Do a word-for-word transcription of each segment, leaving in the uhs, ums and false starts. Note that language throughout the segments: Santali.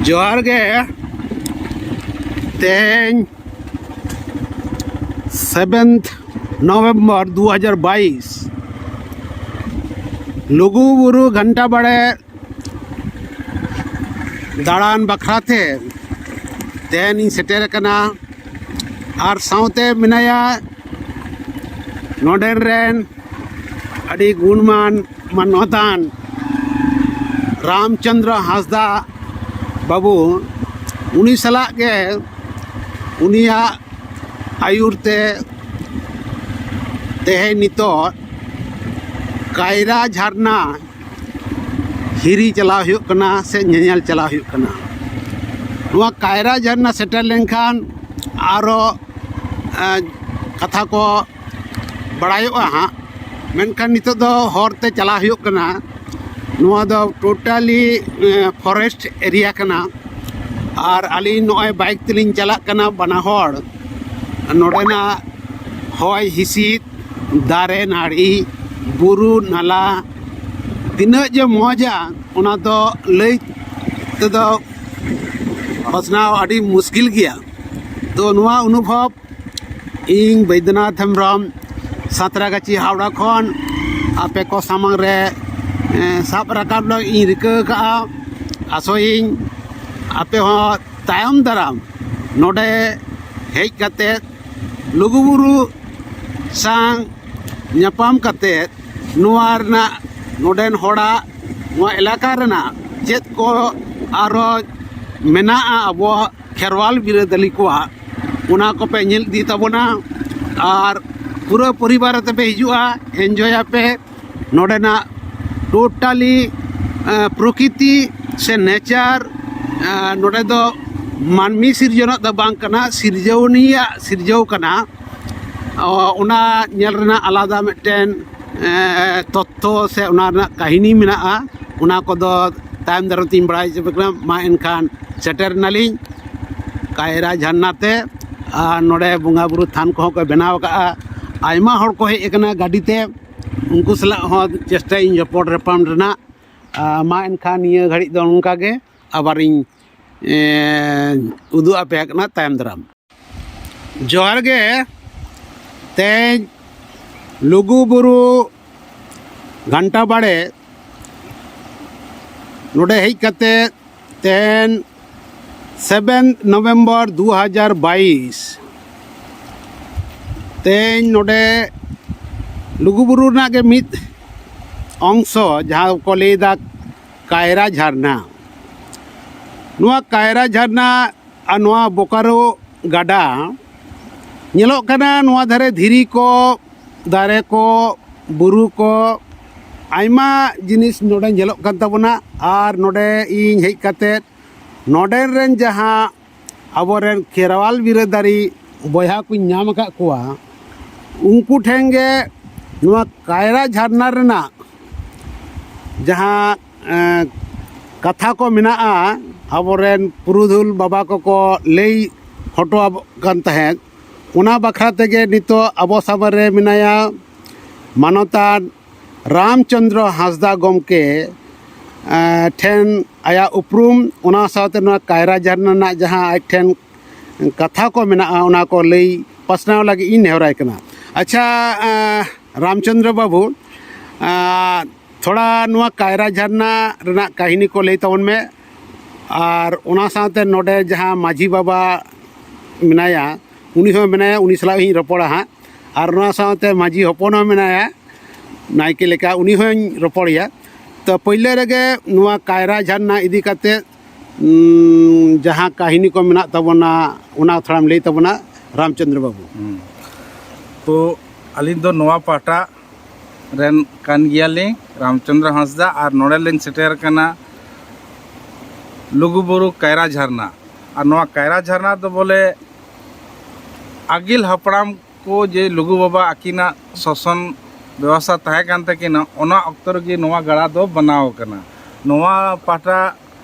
ᱡᱚᱦᱟᱨ ᱜᱮ᱾ ᱛᱮᱦᱮᱧ ᱥᱮᱵᱷᱮᱱᱛᱷ ᱱᱚᱵᱷᱮᱢᱵᱚᱨ ᱫᱩ ᱦᱟᱡᱟᱨ ᱵᱟᱭᱤᱥ, ᱞᱩᱜᱩᱵᱩᱨᱩ ᱜᱷᱟᱱᱴᱟ ᱵᱟᱲᱮ ᱫᱟᱬᱟᱱ ᱵᱟᱠᱷᱨᱟ ᱛᱮ ᱛᱮᱦᱮᱧ ᱤᱧ ᱥᱮᱴᱮᱨ ᱟᱠᱟᱱᱟ᱾ ᱟᱨ ᱥᱟᱶᱛᱮ ᱢᱮᱱᱟᱭᱟ ᱱᱚᱰᱮᱱ ᱨᱮᱱ ᱟᱹᱰᱤ ᱜᱩᱱᱢᱟᱱ ᱢᱟᱱᱚᱛᱟᱱ ᱨᱟᱢᱪᱚᱸᱫᱽᱨᱚ ᱦᱟᱸᱥᱫᱟ ᱵᱟᱹᱵᱩ᱾ ᱩᱱᱤ ᱥᱟᱞᱟᱜ ᱜᱮ, ᱩᱱᱤᱭᱟᱜ ᱟᱹᱭᱩᱨ ᱛᱮ ᱛᱮᱦᱮᱧ ᱱᱤᱛᱚᱜ ᱠᱟᱭᱨᱟ ᱡᱷᱟᱨᱱᱟ ᱦᱤᱨᱤ ᱪᱟᱞᱟᱣ ᱦᱩᱭᱩᱜ ᱠᱟᱱᱟ ᱥᱮ ᱧᱮᱧᱮᱞ ᱪᱟᱞᱟᱣ ᱦᱩᱭᱩᱜ ᱠᱟᱱᱟ᱾ ᱱᱚᱣᱟ ᱠᱟᱭᱨᱟ ᱡᱷᱟᱨᱱᱟ ᱥᱮᱴᱮᱨ ᱞᱮᱱᱠᱷᱟᱱ ᱟᱨᱚ, ᱮᱸ, ᱠᱟᱛᱷᱟ ᱠᱚ ᱵᱟᱲᱟᱭᱚᱜᱼᱟ ᱦᱟᱸᱜ, ᱢᱮᱱᱠᱷᱟᱱ ᱱᱤᱛᱚᱜ ᱫᱚ ᱦᱚᱨ ᱛᱮ ᱪᱟᱞᱟᱣ ᱦᱩᱭᱩᱜ ᱠᱟᱱᱟ᱾ ᱱᱚᱣᱟ ᱫᱚ ᱴᱳᱴᱟᱞᱤ ᱯᱷᱚᱨᱮᱥᱴ ᱮᱨᱤᱭᱟ ᱠᱟᱱᱟ᱾ ᱟᱨ ᱟᱹᱞᱤᱧ ᱱᱚᱜᱼᱚᱭ ᱵᱟᱭᱤᱠ ᱛᱮᱞᱤᱧ ᱪᱟᱞᱟᱜ ᱠᱟᱱᱟ, ᱵᱟᱱᱟ ᱦᱚᱲ᱾ ᱱᱚᱰᱮᱱᱟᱜ ᱦᱚᱭ ᱦᱤᱸᱥᱤᱫ, ᱫᱟᱨᱮ ᱱᱟᱹᱲᱤ, ᱵᱩᱨᱩ ᱱᱟᱞᱟ ᱛᱤᱱᱟᱹᱜ ᱡᱮ ᱢᱚᱡᱟ, ᱚᱱᱟ ᱫᱚ ᱞᱟᱹᱭ ᱛᱮᱫᱚ ᱯᱟᱥᱱᱟᱣ ᱟᱹᱰᱤ ᱢᱩᱥᱠᱤᱞ ᱜᱮᱭᱟ᱾ ᱛᱚ ᱱᱚᱣᱟ ᱚᱱᱩᱵᱷᱚᱵᱽ ᱤᱧ ᱵᱳᱭᱫᱚᱱᱟᱛᱷ ᱦᱮᱢᱵᱨᱚᱢ, ᱥᱟᱸᱛᱨᱟᱜᱟᱪᱷᱤ ᱦᱟᱣᱲᱟ ᱠᱷᱚᱱ ᱟᱯᱮ ᱠᱚ ᱥᱟᱢᱟᱝ ᱨᱮ, ᱮᱸ, ᱥᱟᱵ ᱨᱟᱠᱟᱵ ᱞᱟᱹᱜᱤᱫ ᱤᱧ ᱨᱤᱠᱟᱹ ᱟᱠᱟᱫᱼᱟ᱾ ᱟᱥᱚᱭᱟᱹᱧ ᱟᱯᱮ ᱦᱚᱸ ᱛᱟᱭᱚᱢ ᱫᱟᱨᱟᱢ ᱱᱚᱰᱮ ᱦᱮᱡ ᱠᱟᱛᱮ ᱞᱩᱜᱩᱵᱩᱨᱩ ᱥᱟᱶ ᱧᱟᱯᱟᱢ ᱠᱟᱛᱮ ᱱᱚᱣᱟ ᱨᱮᱱᱟᱜ, ᱱᱚᱰᱮᱱ ᱦᱚᱲᱟᱜ, ᱱᱚᱣᱟ ᱮᱞᱟᱠᱟ ᱨᱮᱱᱟᱜ ᱪᱮᱫ ᱠᱚ ᱟᱨᱚ ᱢᱮᱱᱟᱜᱼᱟ ᱟᱵᱚᱣᱟᱜ ᱠᱷᱮᱨᱣᱟᱞ ᱵᱤᱨᱟᱹᱫᱟᱹᱞᱤ ᱠᱚᱣᱟᱜ, ᱚᱱᱟ ᱠᱚᱯᱮ ᱧᱮᱞ ᱤᱫᱤ ᱛᱟᱵᱚᱱᱟ᱾ ᱟᱨ ᱯᱩᱨᱟᱹ ᱯᱚᱨᱤᱵᱟᱨ ᱟᱛᱮ ᱯᱮ ᱦᱤᱡᱩᱜᱼᱟ, ᱮᱱᱡᱚᱭ ᱟᱯᱮ᱾ ᱱᱚᱰᱮᱱᱟᱜ ᱴᱳᱴᱟᱞᱤ ᱯᱨᱚᱠᱤᱛᱤ ᱥᱮ ᱱᱮᱪᱟᱨ, ᱱᱚᱰᱮ ᱫᱚ ᱢᱟᱹᱱᱢᱤ ᱥᱤᱨᱡᱚᱱᱟᱜ ᱫᱚ ᱵᱟᱝ ᱠᱟᱱᱟ, ᱥᱤᱨᱡᱟᱹᱣᱱᱤᱭᱟᱜ ᱥᱤᱨᱡᱟᱹᱣ ᱠᱟᱱᱟ᱾ ᱚ, ᱚᱱᱟ ᱧᱮᱞ ᱨᱮᱱᱟᱜ ᱟᱞᱟᱫᱟ ᱢᱤᱫᱴᱮᱱ, ᱮ, ᱛᱚᱛᱛᱷᱚ ᱥᱮ ᱚᱱᱟ ᱨᱮᱱᱟᱜ ᱠᱟᱹᱦᱱᱤ ᱢᱮᱱᱟᱜᱼᱟ᱾ ᱚᱱᱟ ᱠᱚᱫᱚ ᱛᱟᱭᱚᱢ ᱫᱟᱨᱟᱢ ᱛᱤᱧ ᱵᱟᱲᱟᱭ ᱦᱚᱪᱚ ᱯᱮ ᱠᱟᱱᱟ᱾ ᱢᱟ ᱮᱱᱠᱷᱟᱱ ᱥᱮᱴᱮᱨ ᱮᱱᱟᱞᱤᱧ ᱠᱟᱭᱨᱟ ᱡᱷᱟᱨᱱᱟ ᱛᱮ᱾ ᱟᱨ ᱱᱚᱰᱮ ᱵᱚᱸᱜᱟ ᱵᱩᱨᱩ ᱛᱷᱟᱱ ᱠᱚᱦᱚᱸ ᱠᱚ ᱵᱮᱱᱟᱣ ᱟᱠᱟᱫᱼᱟ᱾ ᱟᱭᱢᱟ ᱦᱚᱲ ᱠᱚ ᱦᱮᱡ ᱟᱠᱟᱱᱟ ᱜᱟᱹᱰᱤ ᱛᱮ, ᱩᱱᱠᱩ ᱥᱟᱞᱟᱜ ᱦᱚᱸ ᱪᱮᱥᱴᱟᱭᱟᱹᱧ ᱨᱚᱯᱚᱲ ᱧᱟᱯᱟᱢ ᱨᱮᱱᱟᱜ᱾ ᱟᱨ ᱢᱟ ᱮᱱᱠᱷᱟᱱ ᱱᱤᱭᱟᱹ ᱜᱷᱟᱹᱲᱤᱡ ᱫᱚ ᱱᱚᱝᱠᱟ ᱜᱮ, ᱟᱵᱟᱨᱤᱧ ᱮᱸ, ᱩᱫᱩᱜ ᱟᱯᱮᱭᱟ ᱠᱟᱱᱟ ᱛᱟᱭᱚᱢ ᱫᱟᱨᱟᱢ᱾ ᱡᱚᱦᱟᱨ ᱜᱮ᱾ ᱛᱮᱦᱮᱧ ᱞᱩᱜᱩ ᱵᱩᱨᱩ ᱜᱷᱟᱱᱴᱟ ᱵᱟᱲᱮ ᱱᱚᱰᱮ ᱦᱮᱡ ᱠᱟᱛᱮ ᱛᱮᱦᱮᱧ seventh November ᱫᱩ ᱦᱟᱡᱟᱨ ᱵᱟᱭᱤᱥ, ᱛᱮᱦᱮᱧ ᱱᱚᱰᱮ ᱞᱩᱜᱩ ᱵᱩᱨᱩ ᱨᱮᱱᱟᱜ ᱜᱮ ᱢᱤᱫ ᱚᱝᱥᱚ, ᱡᱟᱦᱟᱸ ᱠᱚ ᱞᱟᱹᱭᱫᱟ ᱠᱟᱭᱨᱟ ᱡᱷᱟᱨᱱᱟ᱾ ᱱᱚᱣᱟ ᱠᱟᱭᱨᱟ ᱡᱷᱟᱨᱱᱟ ᱟᱨ ᱱᱚᱣᱟ ᱵᱳᱠᱟᱨᱳ ᱜᱟᱰᱟ ᱧᱮᱞᱚᱜ ᱠᱟᱱᱟ, ᱱᱚᱣᱟ ᱫᱷᱟᱨᱮ ᱫᱷᱤᱨᱤ ᱠᱚ, ᱫᱟᱨᱮ ᱠᱚ, ᱵᱩᱨᱩ ᱠᱚ, ᱟᱭᱢᱟ ᱡᱤᱱᱤᱥ ᱱᱚᱰᱮ ᱧᱮᱞᱚᱜ ᱠᱟᱱ ᱛᱟᱵᱚᱱᱟ᱾ ᱟᱨ ᱱᱚᱰᱮ ᱤᱧ ᱦᱮᱡ ᱠᱟᱛᱮ ᱱᱚᱰᱮ ᱨᱮᱱ ᱡᱟᱦᱟᱸ ᱟᱵᱚᱨᱮᱱ ᱠᱷᱮᱨᱣᱟᱞ ᱵᱤᱨᱟᱹᱫᱟᱹᱨᱤ ᱵᱚᱭᱦᱟ ᱠᱚᱧ ᱧᱟᱢ ᱟᱠᱟᱫ ᱠᱚᱣᱟ, ᱩᱱᱠᱩ ᱴᱷᱮᱱ ᱜᱮ ᱱᱚᱣᱟ ᱠᱟᱭᱨᱟ ᱡᱷᱟᱨᱱᱟ ᱨᱮᱱᱟᱜ ᱡᱟᱦᱟᱸ, ᱮᱸ, ᱠᱟᱛᱷᱟ ᱠᱚ ᱢᱮᱱᱟᱜᱼᱟ, ᱟᱵᱚᱨᱮᱱ ᱯᱩᱨᱩᱫᱷᱩᱞ ᱵᱟᱵᱟ ᱠᱚᱠᱚ ᱞᱟᱹᱭ ᱦᱚᱴᱚ ᱟᱵᱚᱱ ᱠᱟᱱ ᱛᱟᱦᱮᱸᱫ, ᱚᱱᱟ ᱵᱟᱠᱷᱨᱟ ᱛᱮᱜᱮ ᱱᱤᱛᱚᱜ ᱟᱵᱚ ᱥᱟᱢᱟᱝ ᱨᱮ ᱢᱮᱱᱟᱭᱟ ᱢᱟᱱᱚᱛᱟᱱ ᱨᱟᱢᱪᱚᱸᱫᱽᱨᱚ ᱦᱟᱸᱥᱫᱟ ᱜᱚᱢᱠᱮ, ᱮᱸ, ᱴᱷᱮᱱ ᱟᱭᱟᱜ ᱩᱯᱨᱩᱢ, ᱚᱱᱟ ᱥᱟᱶᱛᱮ ᱱᱚᱣᱟ ᱠᱟᱭᱨᱟ ᱡᱷᱟᱨᱱᱟ ᱨᱮᱱᱟᱜ ᱡᱟᱦᱟᱸ ᱟᱡ ᱴᱷᱮᱱ ᱠᱟᱛᱷᱟ ᱠᱚ ᱢᱮᱱᱟᱜᱼᱟ, ᱚᱱᱟ ᱠᱚ ᱞᱟᱹᱭ ᱯᱟᱥᱱᱟᱣ ᱞᱟᱹᱜᱤᱫ ᱤᱧ ᱱᱮᱦᱚᱨᱟᱭ ᱠᱟᱱᱟ᱾ ᱟᱪᱪᱷᱟ, ᱮᱸ, ᱨᱟᱢᱪᱚᱸᱫᱽᱨᱚ ᱵᱟᱹᱵᱩ, ᱮᱸ, ᱛᱷᱚᱲᱟ ᱱᱚᱣᱟ ᱠᱟᱭᱨᱟ ᱡᱷᱟᱨᱱᱟ ᱨᱮᱱᱟᱜ ᱠᱟᱹᱦᱱᱤ ᱠᱚ ᱞᱟᱹᱭ ᱛᱟᱵᱚᱱ ᱢᱮ, ᱟᱨ ᱚᱱᱟ ᱥᱟᱶᱛᱮ ᱱᱚᱰᱮ ᱡᱟᱦᱟᱸ ᱢᱟᱹᱡᱷᱤ ᱵᱟᱵᱟ ᱢᱮᱱᱟᱭᱟ, ᱩᱱᱤ ᱦᱚᱸ ᱢᱮᱱᱟᱭᱟ, ᱩᱱᱤ ᱥᱟᱞᱟᱜ ᱤᱧ ᱨᱚᱯᱚᱲᱟ ᱦᱟᱸᱜ, ᱟᱨ ᱚᱱᱟ ᱥᱟᱶᱛᱮ ᱢᱟᱹᱡᱷᱤ ᱦᱚᱯᱚᱱ ᱦᱚᱸ ᱢᱮᱱᱟᱭᱟ, ᱱᱟᱭᱠᱮ ᱞᱮᱠᱟ, ᱩᱱᱤ ᱦᱚᱸᱧ ᱨᱚᱯᱚᱲᱮᱭᱟ᱾ ᱛᱚ, ᱯᱳᱭᱞᱳ ᱨᱮᱜᱮ ᱱᱚᱣᱟ ᱠᱟᱭᱨᱟ ᱡᱷᱟᱨᱱᱟ ᱤᱫᱤ ᱠᱟᱛᱮ, ᱩᱸ, ᱡᱟᱦᱟᱸ ᱠᱟᱹᱦᱱᱤ ᱠᱚ ᱢᱮᱱᱟᱜ ᱛᱟᱵᱚᱱᱟ, ᱚᱱᱟ ᱛᱷᱚᱲᱟᱢ ᱞᱟᱹᱭ ᱛᱟᱵᱚᱱᱟ, ᱨᱟᱢᱪᱚᱸᱫᱽᱨᱚ ᱵᱟᱹᱵᱩ᱾ ᱦᱩᱸ᱾ ᱛᱚ, ᱟᱹᱞᱤᱧ ᱫᱚ ᱱᱚᱣᱟ ᱯᱟᱦᱴᱟ ᱨᱮᱱ ᱠᱟᱱ ᱜᱮᱭᱟᱞᱤᱧ, ᱨᱟᱢᱪᱚᱸᱫᱽᱨᱚ ᱦᱟᱸᱥᱫᱟ, ᱟᱨ ᱱᱚᱰᱮ ᱞᱤᱧ ᱥᱮᱴᱮᱨ ᱟᱠᱟᱱᱟ ᱞᱩᱜᱩᱵᱩᱨᱩ ᱠᱟᱭᱨᱟ ᱡᱷᱟᱨᱱᱟ᱾ ᱟᱨ ᱱᱚᱣᱟ ᱠᱟᱭᱨᱟ ᱡᱷᱟᱨᱱᱟ ᱫᱚ ᱵᱚᱞᱮ ᱟᱹᱜᱤᱞ ᱦᱟᱯᱲᱟᱢ ᱠᱚ ᱡᱮ ᱞᱩᱜᱩ ᱵᱟᱵᱟ ᱟᱹᱠᱤᱱᱟᱜ ᱥᱟᱥᱚᱱ ᱵᱮᱵᱚᱥᱛᱷᱟ ᱛᱟᱦᱮᱸ ᱠᱟᱱ ᱛᱟᱹᱠᱤᱱᱟ, ᱚᱱᱟ ᱚᱠᱛᱚ ᱨᱮᱜᱮ ᱱᱚᱣᱟ ᱜᱟᱰᱟ ᱫᱚ ᱵᱮᱱᱟᱣ ᱟᱠᱟᱱᱟ᱾ ᱱᱚᱣᱟ ᱯᱟᱦᱴᱟ,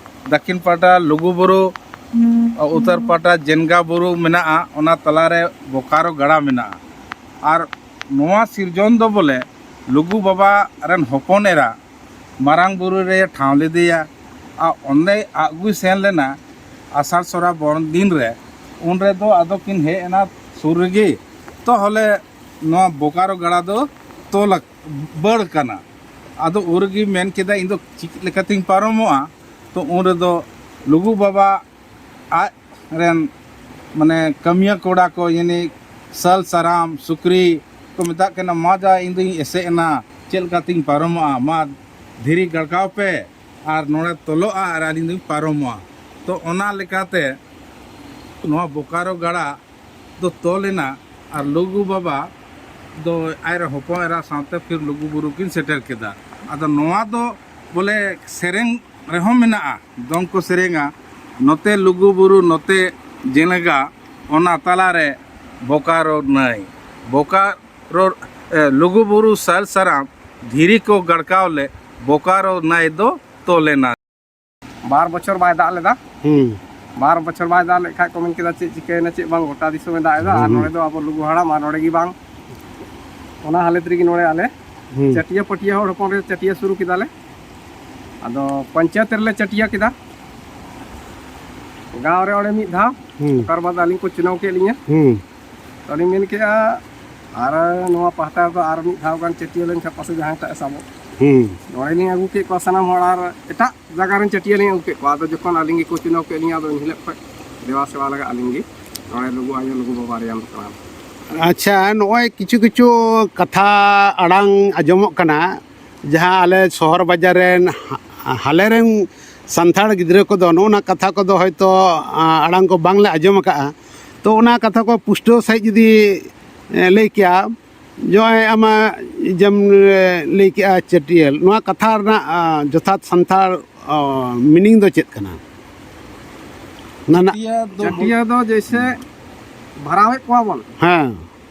ᱫᱟᱹᱠᱷᱤᱱ ᱯᱟᱦᱴᱟ ᱞᱩᱜᱩ ᱵᱩᱨᱩ, ᱩᱛᱛᱚᱨ ᱯᱟᱦᱴᱟ ᱡᱮᱱᱜᱟ ᱵᱩᱨᱩ ᱢᱮᱱᱟᱜᱼᱟ, ᱚᱱᱟ ᱛᱟᱞᱟᱨᱮ ᱵᱳᱠᱟᱨᱳ ᱜᱟᱰᱟ ᱢᱮᱱᱟᱜᱼᱟ᱾ ᱟᱨ ᱱᱚᱣᱟ ᱥᱤᱨᱡᱚᱱ ᱫᱚ ᱵᱚᱞᱮ ᱞᱩᱜᱩ ᱵᱟᱵᱟ ᱨᱮᱱ ᱦᱚᱯᱚᱱ ᱮᱨᱟ ᱢᱟᱨᱟᱝ ᱵᱩᱨᱩ ᱨᱮ ᱴᱷᱟᱶ ᱞᱮᱫᱮᱭᱟ᱾ ᱟᱨ ᱚᱸᱰᱮ ᱟᱹᱜᱩᱭ ᱥᱮᱱ ᱞᱮᱱᱟ, ᱟᱥᱟᱲ ᱥᱚᱨᱟᱵᱚᱱ ᱫᱤᱱ ᱨᱮ, ᱩᱱ ᱨᱮᱫᱚ ᱟᱫᱚ ᱠᱤᱱ ᱦᱮᱡ ᱮᱱᱟ ᱥᱩᱨ ᱨᱮᱜᱮ᱾ ᱛᱚ ᱦᱚᱞᱮ ᱱᱚᱣᱟ ᱵᱳᱠᱟᱨᱳ ᱜᱟᱲᱟ ᱫᱚ ᱛᱚᱞ ᱟᱠ-, ᱵᱟᱹᱲ ᱠᱟᱱᱟ᱾ ᱟᱫᱚ ᱩᱱ ᱨᱮᱜᱮ ᱢᱮᱱ ᱠᱮᱫᱟ, "ᱤᱧ ᱫᱚ ᱪᱮᱫ ᱞᱮᱠᱟᱛᱤᱧ ᱯᱟᱨᱚᱢᱚᱜᱼᱟ?" ᱛᱚ ᱩᱱ ᱨᱮᱫᱚ ᱞᱩᱜᱩ ᱵᱟᱵᱟ ᱟᱡ ᱨᱮᱱ, ᱢᱟᱱᱮ, ᱠᱟᱹᱢᱤᱭᱟᱹ ᱠᱚᱲᱟ ᱠᱚ, ᱭᱟᱱᱤ ᱥᱟᱞ ᱥᱟᱨᱟᱢ ᱥᱩᱠᱨᱤ ᱠᱚ ᱢᱮᱛᱟᱜ ᱠᱟᱱᱟ, "ᱢᱟ ᱡᱟ, ᱤᱧ ᱫᱚᱧ ᱮᱥᱮᱫ ᱮᱱᱟ, ᱪᱮᱫ ᱞᱮᱠᱟᱛᱤᱧ ᱯᱟᱨᱚᱢᱚᱜᱼᱟ? ᱢᱟ ᱫᱷᱤᱨᱤ ᱜᱟᱲᱠᱟᱣ ᱯᱮ ᱟᱨ ᱱᱚᱰᱮ ᱛᱚᱞᱚᱜᱼᱟ ᱟᱨ ᱟᱹᱞᱤᱧ ᱫᱚᱧ ᱯᱟᱨᱚᱢᱚᱜᱼᱟ᱾" ᱛᱚ ᱚᱱᱟ ᱞᱮᱠᱟᱛᱮ ᱱᱚᱣᱟ ᱵᱳᱠᱟᱨᱳ ᱜᱟᱲᱟ ᱫᱚ ᱛᱚᱞ ᱮᱱᱟ ᱟᱨ ᱞᱩᱜᱩ ᱵᱟᱵᱟ ᱫᱚ ᱟᱡ ᱨᱮᱱ ᱦᱚᱯᱚᱱ ᱮᱨᱟ ᱥᱟᱶᱛᱮ ᱯᱷᱤᱨ ᱞᱩᱜᱩ ᱵᱩᱨᱩ ᱠᱤᱱ ᱥᱮᱴᱮᱨ ᱠᱮᱫᱟ᱾ ᱟᱫᱚ ᱱᱚᱣᱟ ᱫᱚ ᱵᱚᱞᱮ ᱥᱮᱨᱮᱧ ᱨᱮᱦᱚᱸ ᱢᱮᱱᱟᱜᱼᱟ, ᱫᱚᱝ ᱠᱚ ᱥᱮᱨᱮᱧᱟ, "ᱱᱚᱛᱮ ᱞᱩᱜᱩ ᱵᱩᱨᱩ, ᱱᱚᱛᱮ ᱡᱮᱞᱮᱜᱟ, ᱚᱱᱟ ᱛᱟᱞᱟᱨᱮ ᱵᱳᱠᱟᱨᱳ ᱱᱟᱹᱭ, ᱵᱳᱠᱟᱨᱳ, ᱮ, ᱞᱩᱜᱩ ᱵᱩᱨᱩ ᱥᱟᱞ ᱥᱟᱨᱟᱢ ᱫᱷᱤᱨᱤ ᱠᱚ ᱜᱟᱲᱠᱟᱣ ᱞᱮ, ᱵᱳᱠᱟᱨᱳ ᱱᱟᱹᱭ ᱫᱚ ᱛᱚᱞ ᱮᱱᱟ᱾" ᱵᱟᱨ ᱵᱚᱪᱷᱚᱨ ᱵᱟᱭ ᱫᱟᱜ ᱞᱮᱫᱟ᱾ ᱦᱩᱸ᱾ ᱵᱟᱨ ᱵᱚᱪᱷᱚᱨ ᱵᱟᱭ ᱫᱟᱜ ᱞᱮᱠᱷᱟᱡ ᱠᱚ ᱢᱮᱱ ᱠᱮᱫᱟ, "ᱪᱮᱫ ᱪᱤᱠᱟᱹᱭᱮᱱᱟ, ᱪᱮᱫ ᱵᱟᱝ, ᱜᱚᱴᱟ ᱫᱤᱥᱚᱢᱮ ᱫᱟᱜ ᱮᱫᱟ, ᱟᱨ ᱦᱩᱸ᱾ ᱱᱚᱰᱮ ᱫᱚ ᱟᱵᱚ ᱞᱩᱜᱩ ᱦᱟᱲᱟᱢ ᱟᱨ ᱱᱚᱰᱮ ᱜᱮ ᱵᱟᱝ?" ᱚᱱᱟ ᱦᱟᱞᱚᱛ ᱨᱮᱜᱮ ᱱᱚᱰᱮ ᱟᱞᱮ ᱦᱩᱸ᱾ ᱪᱟᱹᱴᱤᱭᱟᱹ ᱯᱟᱹᱴᱤᱭᱟᱹ ᱦᱚᱲ ᱦᱚᱯᱚᱱ ᱨᱮ ᱪᱟᱹᱴᱤᱭᱟᱹ ᱥᱩᱨᱩ ᱠᱮᱫᱟᱞᱮ᱾ ᱟᱫᱚ ᱯᱚᱧᱪᱟᱭᱮᱛ ᱨᱮᱞᱮ ᱪᱟᱹᱴᱤᱭᱟᱹ ᱠᱮᱫᱟ, ᱜᱟᱶ ᱨᱮ ᱚᱸᱰᱮ ᱢᱤᱫ ᱫᱷᱟᱣ᱾ ᱦᱩᱸ᱾ ᱚᱠᱟᱨ ᱵᱟᱫ ᱟᱹᱞᱤᱧ ᱠᱚ ᱪᱩᱱᱟᱣ ᱠᱮᱫ ᱞᱤᱧᱟᱹ᱾ ᱦᱩᱸ᱾ ᱛᱚ ᱟᱹᱞᱤᱧ ᱢᱮᱱ ᱠᱮᱫᱼᱟ, ᱟᱨ ᱱᱚᱣᱟ ᱯᱟᱦᱴᱟ ᱨᱮᱫᱚ ᱟᱨ ᱢᱤᱫ ᱫᱷᱟᱣ ᱜᱟᱱ ᱪᱟᱹᱴᱤᱭᱟᱹ ᱞᱮᱱᱠᱷᱟᱱ ᱯᱟᱥᱮᱡ ᱡᱟᱦᱟᱸᱭ ᱴᱟᱜ ᱮ ᱥᱟᱵᱚᱜ᱾ ᱦᱩᱸ᱾ ᱱᱚᱰᱮ ᱞᱤᱧ ᱟᱹᱜᱩ ᱠᱮᱫ ᱠᱚᱣᱟ ᱥᱟᱱᱟᱢ ᱦᱚᱲ, ᱟᱨ ᱮᱴᱟᱜ ᱡᱟᱭᱜᱟ ᱨᱮᱱ ᱪᱟᱹᱴᱤᱭᱟᱹ ᱞᱤᱧ ᱟᱹᱜᱩ ᱠᱮᱫ ᱠᱚᱣᱟ᱾ ᱟᱫᱚ ᱡᱚᱠᱷᱚᱱ ᱟᱹᱞᱤᱧ ᱜᱮᱠᱚ ᱪᱩᱱᱟᱣ ᱠᱮᱫ ᱞᱤᱧᱟ, ᱟᱫᱚ ᱮᱱ ᱦᱤᱞᱳᱜ ᱠᱷᱚᱱ ᱫᱮᱵᱟ ᱥᱮᱵᱟ ᱞᱟᱜᱟᱜ ᱟᱹᱞᱤᱧ ᱜᱮ᱾ ᱱᱚᱰᱮ ᱞᱩᱜᱩ ᱟᱭᱳ, ᱞᱩᱜᱩ ᱵᱟᱵᱟ ᱨᱮᱭᱟᱜ ᱫᱚ ᱠᱟᱱᱟ᱾ ᱟᱪᱪᱷᱟ, ᱱᱚᱜᱼᱚᱭ ᱠᱤᱪᱷᱩ ᱠᱤᱪᱷᱩ ᱠᱟᱛᱷᱟ ᱟᱲᱟᱝ ᱟᱸᱡᱚᱢᱚᱜ ᱠᱟᱱᱟ, ᱡᱟᱦᱟᱸ ᱟᱞᱮ ᱥᱚᱦᱚᱨ ᱵᱟᱡᱟᱨ ᱨᱮᱱ ᱦᱟ-, ᱦᱟᱞᱮ ᱨᱮᱱ ᱥᱟᱱᱛᱟᱲ ᱜᱤᱫᱽᱨᱟᱹ ᱠᱚᱫᱚ ᱱᱚᱜᱼᱚ ᱱᱟ ᱠᱟᱛᱷᱟ ᱠᱚᱫᱚ ᱦᱚᱭᱛᱳ, ᱟ, ᱟᱲᱟᱝ ᱠᱚ ᱵᱟᱝᱞᱮ ᱟᱸᱡᱚᱢ ᱟᱠᱟᱫᱼᱟ᱾ ᱛᱚ ᱚᱱᱟ ᱠᱟᱛᱷᱟ ᱠᱚ ᱯᱩᱥᱴᱟᱹᱣ ᱥᱟᱺᱦᱤᱡ ᱡᱩᱫᱤ, ᱮ, ᱞᱟᱹᱭ ᱠᱮᱭᱟ, ᱱᱚᱜᱼᱚᱭ ᱟᱢᱟᱜ ᱡᱮᱢ, ᱮ, ᱞᱟᱹᱭ ᱠᱮᱜᱼᱟ ᱪᱟᱹᱴᱭᱟᱹᱞ, ᱱᱚᱣᱟ ᱠᱟᱛᱷᱟ ᱨᱮᱱᱟᱜ, ᱟ, ᱡᱚᱛᱷᱟᱛ ᱥᱟᱱᱛᱟᱲ, ᱚ, meaning ᱫᱚ ᱪᱮᱫ ᱠᱟᱱᱟ? ᱚᱱᱟ ᱨᱮᱱᱟᱜ ᱪᱟᱹᱴᱭᱟᱹ ᱫᱚ ᱪᱟᱹᱴᱭᱟᱹ ᱫᱚ ᱡᱮᱭᱥᱮ ᱵᱷᱟᱨᱟᱣᱮᱫ ᱠᱚᱣᱟ ᱵᱚᱱ᱾ ᱦᱮᱸ᱾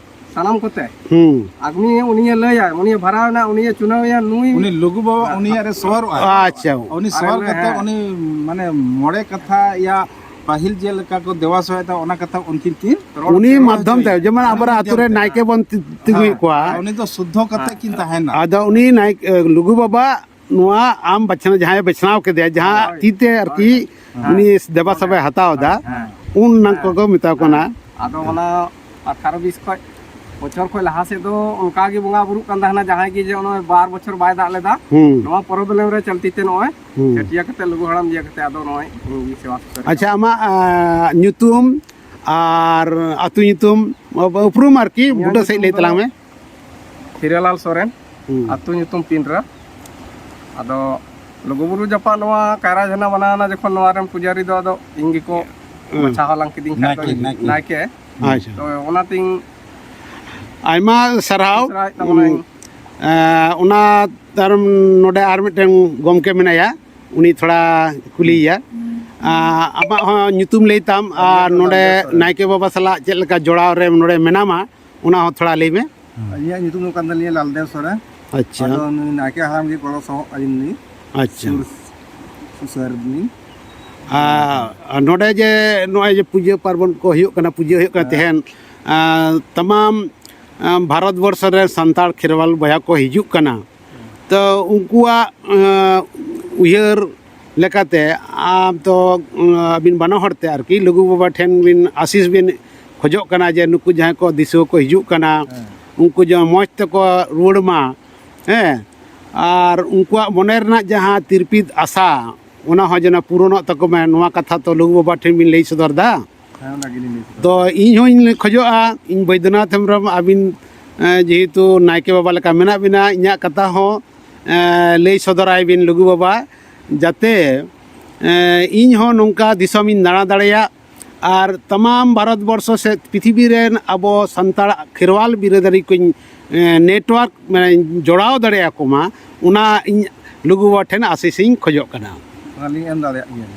ᱥᱟᱱᱟᱢ ᱠᱚᱛᱮ᱾ ᱦᱩᱸ᱾ ᱟᱨ ᱩᱱᱤ, ᱩᱱᱤᱭᱮ ᱞᱟᱹᱭᱟ, ᱩᱱᱤᱭᱮ ᱵᱷᱟᱨᱟᱣ ᱮᱱᱟ, ᱩᱱᱤᱭᱮ ᱪᱩᱱᱟᱹᱣ ᱮᱭᱟ, ᱱᱩᱭ ᱩᱱᱤ ᱞᱩᱜᱩ ᱵᱟᱵᱟ ᱩᱱᱤᱭᱟᱜ ᱨᱮ ᱥᱚᱦᱚᱨᱚᱜᱼᱟᱭ᱾ ᱟᱪᱪᱷᱟ᱾ ᱩᱱᱤ ᱟᱨ ᱥᱚᱦᱚᱨ ᱩᱱᱤ, ᱠᱟᱛᱮ ᱦᱮᱸ᱾ ᱩᱱᱤ, ᱢᱟᱱᱮ, ᱢᱚᱬᱮ ᱠᱟᱛᱷᱟ ᱭᱟ ᱯᱟᱹᱦᱤᱞ ᱡᱮ ᱞᱮᱠᱟ ᱠᱚ ᱫᱮᱣᱟ ᱥᱮᱵᱟᱭᱮᱫ ᱛᱟᱦᱮᱸ, ᱚᱱᱟ ᱠᱟᱛᱷᱟ ᱩᱱᱠᱤᱱ ᱠᱤᱱ ᱨᱚᱲ ᱩᱱᱤ ᱦᱚᱪᱚᱭᱟ᱾ ᱢᱟᱫᱽᱫᱷᱚᱢ ᱛᱮ, ᱡᱮᱢᱚᱱ ᱩᱱᱤ ᱟᱵᱚᱨᱟᱜ ᱟᱹᱛᱩ ᱨᱮ ᱢᱟᱫᱽᱫᱷᱚᱢ ᱱᱟᱭᱠᱮ ᱛᱮ᱾ ᱵᱚᱱ ᱛᱤ-, ᱛᱤᱸᱜᱩᱭᱮᱫ ᱦᱮᱸ, ᱠᱚᱣᱟ᱾ ᱩᱱᱤ ᱫᱚ ᱥᱩᱫᱽᱫᱷᱚ ᱠᱟᱛᱮ ᱠᱤᱱ ᱛᱟᱦᱮᱱᱟ᱾ ᱟᱫᱚ ᱩᱱᱤ ᱱᱟᱭ-, ᱞᱩᱜᱩ ᱵᱟᱵᱟ ᱱᱚᱣᱟ ᱟᱢ ᱵᱟᱪᱷᱱᱟᱣ, ᱡᱟᱦᱟᱸᱭ ᱵᱟᱪᱷᱱᱟᱣ ᱠᱮᱫᱮᱭᱟ, ᱡᱟᱦᱟᱸ ᱦᱳᱭ᱾ ᱛᱤ ᱛᱮ ᱟᱨᱠᱤ ᱦᱳᱭ, ᱦᱳᱭ᱾ ᱩᱱᱤ ᱫᱮᱵᱟ ᱥᱮᱵᱟᱭ ᱦᱟᱛᱟᱣ ᱮᱫᱟ, ᱦᱮᱸ᱾ ᱩᱱ ᱚᱱᱟ ᱦᱮᱸ᱾ ᱠᱚᱠᱚ ᱢᱮᱛᱟ ᱠᱚ ᱠᱟᱱᱟ᱾ ᱟᱫᱚ ᱚᱱᱟ ᱟᱴᱷᱟᱨᱚ ᱵᱤᱥ ᱠᱷᱚᱡ ᱵᱚᱪᱷᱚᱨ ᱠᱷᱚᱡ ᱞᱟᱦᱟ ᱥᱮᱫ ᱫᱚ ᱚᱱᱠᱟ ᱜᱮ ᱵᱚᱸᱜᱟ ᱵᱩᱨᱩᱜ ᱠᱟᱱ ᱛᱟᱦᱮᱱᱟ, ᱡᱟᱦᱟᱸᱭ ᱜᱮ ᱡᱮ ᱱᱚᱜᱼᱚᱭ ᱵᱟᱨ ᱵᱚᱪᱷᱚᱨ ᱵᱟᱭ ᱫᱟᱜ ᱞᱮᱫᱟ, ᱦᱩᱸ᱾ ᱱᱚᱣᱟ problem ᱨᱮ ᱪᱟᱞᱛᱤ ᱛᱮ ᱱᱚᱜᱼᱚᱭ ᱦᱩᱸ᱾ ᱪᱟᱹᱴᱤᱭᱟᱹ ᱠᱟᱛᱮ ᱞᱩᱜᱩ ᱦᱟᱲᱟᱢ ᱤᱭᱟᱹ ᱠᱟᱛᱮ ᱟᱫᱚ ᱱᱚᱜᱼᱚᱭ ᱤᱧ ᱜᱮ ᱥᱮᱵᱟ ᱥᱩᱥᱟᱹᱨ ᱟᱪᱪᱷᱟ, ᱠᱟᱱᱟ᱾ ᱟᱢᱟᱜ, ᱟ, ᱧᱩᱛᱩᱢ ᱟᱨ ᱟᱹᱛᱩ ᱧᱩᱛᱩᱢ, ᱩᱯᱨᱩᱢ ᱟᱨᱠᱤ, ᱤᱧᱟᱹᱜ ᱵᱩᱴᱟᱹ ᱥᱟᱺᱦᱤᱡ ᱧᱩᱛᱩᱢ ᱞᱟᱹᱭ ᱫᱚ ᱛᱟᱞᱟᱝ ᱢᱮ᱾ ᱦᱤᱨᱟᱞᱟᱞ ᱥᱚᱨᱮᱱ, ᱦᱩᱸ᱾ ᱟᱹᱛᱩ ᱧᱩᱛᱩᱢ ᱯᱤᱱᱰᱨᱟ᱾ ᱟᱫᱚ ᱞᱩᱜᱩᱵᱩᱨᱩ ᱡᱟᱯᱟᱜ ᱱᱚᱣᱟ ᱠᱟᱭᱨᱟ ᱡᱷᱟᱨᱱᱟ ᱵᱟᱱᱟᱣᱱᱟ ᱡᱚᱠᱷᱚᱱ, ᱱᱚᱣᱟ ᱨᱮᱱ ᱯᱩᱡᱟᱹᱨᱤ ᱫᱚ ᱟᱫᱚ ᱤᱧ ᱜᱮᱠᱚ ᱦᱩᱸ᱾ ᱵᱟᱪᱷᱟᱣ ᱦᱟᱞᱟᱝ ᱠᱤᱫᱤᱧ ᱠᱷᱟᱡ ᱫᱚ ᱱᱟᱭᱠᱮ, ᱱᱟᱭᱠᱮ᱾ ᱱᱟᱭᱠᱮ᱾ ᱟᱪᱪᱷᱟ᱾ ᱛᱚ ᱚᱱᱟᱛᱤᱧ ᱟᱭᱢᱟ ᱥᱟᱨᱦᱟᱣ᱾ ᱩᱥᱟᱹᱨᱟᱭᱮᱫ ᱛᱟᱵᱚᱱᱟᱹᱧ᱾ ᱩᱸ, ᱮᱸ, ᱚᱱᱟ ᱛᱟᱭᱚᱢ ᱱᱚᱰᱮ ᱟᱨ ᱢᱤᱫᱴᱮᱱ ᱜᱚᱢᱠᱮ ᱢᱮᱱᱟᱭᱟ, ᱩᱱᱤ ᱛᱷᱚᱲᱟ ᱠᱩᱞᱤᱭᱮᱭᱟ᱾ ᱟᱸ, ᱟᱢᱟᱜ ᱦᱚᱸ ᱧᱩᱛᱩᱢ ᱞᱟᱹᱭ ᱛᱟᱢ ᱟᱨ ᱟᱹᱞᱤᱧᱟᱜ ᱫᱚ ᱱᱚᱰᱮ ᱞᱟᱞᱫᱮᱵ ᱥᱚᱨᱮᱱ᱾ ᱱᱟᱭᱠᱮ ᱵᱟᱵᱟ ᱥᱟᱞᱟᱜ ᱪᱮᱫ ᱞᱮᱠᱟ ᱡᱚᱲᱟᱣ ᱨᱮ ᱱᱚᱰᱮ ᱢᱮᱱᱟᱢᱟ, ᱚᱱᱟ ᱦᱚᱸ ᱛᱷᱚᱲᱟ ᱞᱟᱹᱭ ᱢᱮ᱾ ᱟᱹᱞᱤᱧᱟᱜ ᱧᱩᱛᱩᱢ ᱫᱚ ᱠᱟᱱ ᱛᱟᱹᱞᱤᱧᱟ ᱞᱟᱞᱫᱮᱵ ᱥᱚᱨᱮᱱ᱾ ᱟᱪᱪᱷᱟ᱾ ᱟᱫᱚ ᱱᱩᱭ ᱱᱟᱭᱠᱮ ᱦᱟᱲᱟᱢ ᱜᱮ ᱜᱚᱲᱚ ᱥᱚᱦᱚᱫ ᱟᱹᱞᱤᱧ ᱱᱩᱭ᱾ ᱟᱪᱪᱷᱟ᱾ ᱥᱩᱨ ᱥᱩᱥᱟᱹᱨ ᱨᱤᱱᱤᱡ᱾ ᱟᱨ, ᱟᱨ ᱱᱚᱰᱮ ᱡᱮ ᱱᱚᱜᱼᱚᱭ ᱡᱮ ᱯᱩᱡᱟᱹ ᱯᱟᱨᱵᱚᱱ ᱠᱚ ᱦᱩᱭᱩᱜ ᱠᱟᱱᱟ, ᱯᱩᱡᱟᱹ ᱦᱩᱭᱩᱜ ᱠᱟᱱᱟ ᱦᱮᱸ᱾ ᱛᱮᱦᱮᱧ, ᱟᱨ, ᱛᱟᱢᱟᱢ, ᱟᱨ, ᱵᱷᱟᱨᱚᱛ ᱵᱚᱨᱥᱚ ᱨᱮ ᱥᱟᱱᱛᱟᱲ ᱠᱷᱮᱨᱣᱟᱞ ᱵᱚᱭᱦᱟ ᱠᱚ ᱦᱤᱡᱩᱜ ᱠᱟᱱᱟ᱾ ᱛᱚ ᱩᱱᱠᱩᱣᱟᱜ, ᱟᱨ, ᱩᱭᱦᱟᱹᱨ ᱞᱮᱠᱟᱛᱮ ᱟᱢ ᱛᱚ, ᱟᱨ, ᱟᱹᱵᱤᱱ ᱵᱟᱱᱟ ᱦᱚᱲ ᱛᱮ ᱟᱨᱠᱤ ᱞᱩᱜᱩ ᱵᱟᱵᱟ ᱴᱷᱮᱱ ᱵᱤᱱ ᱟᱥᱤᱥ ᱵᱤᱱ ᱠᱷᱚᱡᱚᱜ ᱠᱟᱱᱟ ᱡᱮ ᱱᱩᱠᱩ ᱡᱟᱦᱟᱸᱭ ᱠᱚ ᱫᱤᱥᱩᱣᱟᱹ ᱠᱚ ᱦᱤᱡᱩᱜ ᱠᱟᱱᱟ, ᱦᱮᱸ᱾ ᱩᱱᱠᱩ ᱡᱮ ᱢᱚᱡᱽ ᱛᱮᱠᱚ ᱨᱩᱣᱟᱹᱲ ᱢᱟ, ᱦᱮᱸ, ᱟᱨ ᱩᱱᱠᱩᱣᱟᱜ ᱢᱚᱱᱮ ᱨᱮᱱᱟᱜ ᱡᱟᱦᱟᱸ ᱛᱤᱨᱯᱤᱛ ᱟᱥᱟ, ᱚᱱᱟ ᱦᱚᱸ ᱡᱮᱱᱚ ᱯᱩᱨᱚᱱᱚᱜ ᱛᱟᱠᱚ ᱢᱟ, ᱱᱚᱣᱟ ᱠᱟᱛᱷᱟ ᱛᱚ ᱞᱩᱜᱩ ᱵᱟᱵᱟ ᱴᱷᱮᱱ ᱵᱤᱱ ᱞᱟᱹᱭ ᱥᱚᱫᱚᱨ ᱫᱟ᱾ ᱦᱮᱸ, ᱚᱱᱟ ᱜᱮᱞᱤᱧ ᱞᱟᱹᱭ ᱥᱚᱫᱚᱨ ᱛᱚ ᱫᱟ᱾ ᱤᱧ ᱦᱚᱸᱧ ᱠᱷᱚᱡᱚᱜᱼᱟ, ᱤᱧ ᱵᱳᱭᱫᱚᱱᱟᱛᱷ ᱦᱮᱢᱵᱨᱚᱢ, ᱟᱹᱵᱤᱱ, ᱮᱸ, ᱡᱮᱦᱮᱛᱩ ᱱᱟᱭᱠᱮ ᱵᱟᱵᱟ ᱞᱮᱠᱟ ᱢᱮᱱᱟᱜ ᱵᱤᱱᱟ, ᱤᱧᱟᱹᱜ ᱠᱟᱛᱷᱟ ᱦᱚᱸ, ᱮᱸ, ᱞᱟᱹᱭ ᱥᱚᱫᱚᱨᱟᱭ ᱵᱤᱱ ᱞᱩᱜᱩ ᱵᱟᱵᱟ, ᱡᱟᱛᱮ, ᱮᱸ, ᱤᱧ ᱦᱚᱸ ᱱᱚᱝᱠᱟ ᱫᱤᱥᱚᱢᱤᱧ ᱫᱟᱬᱟ ᱫᱟᱲᱮᱭᱟᱜ, ᱟᱨ ᱛᱟᱢᱟᱢ ᱵᱷᱟᱨᱚᱛ ᱵᱚᱨᱥᱚ ᱥᱮ ᱯᱨᱤᱛᱷᱤᱵᱤ ᱨᱮᱱ ᱟᱵᱚ ᱥᱟᱱᱛᱟᱲ ᱠᱷᱮᱨᱣᱟᱞ ᱵᱤᱨᱟᱹᱫᱟᱹᱞᱤ ᱠᱚᱧ, ᱮᱸ, network, ᱢᱟᱱᱮ, ᱡᱚᱲᱟᱣ ᱫᱟᱲᱮᱭᱟᱠᱚ ᱢᱟ, ᱚᱱᱟ ᱤᱧ ᱞᱩᱜᱩ ᱵᱟᱵᱟ ᱴᱷᱮᱱ ᱟᱥᱤᱥ ᱤᱧ ᱠᱷᱚᱡᱚᱜ ᱠᱟᱱᱟ᱾ ᱚᱱᱟᱞᱤᱧ ᱮᱢ ᱫᱟᱲᱮᱭᱟᱜ ᱜᱮᱭᱟ᱾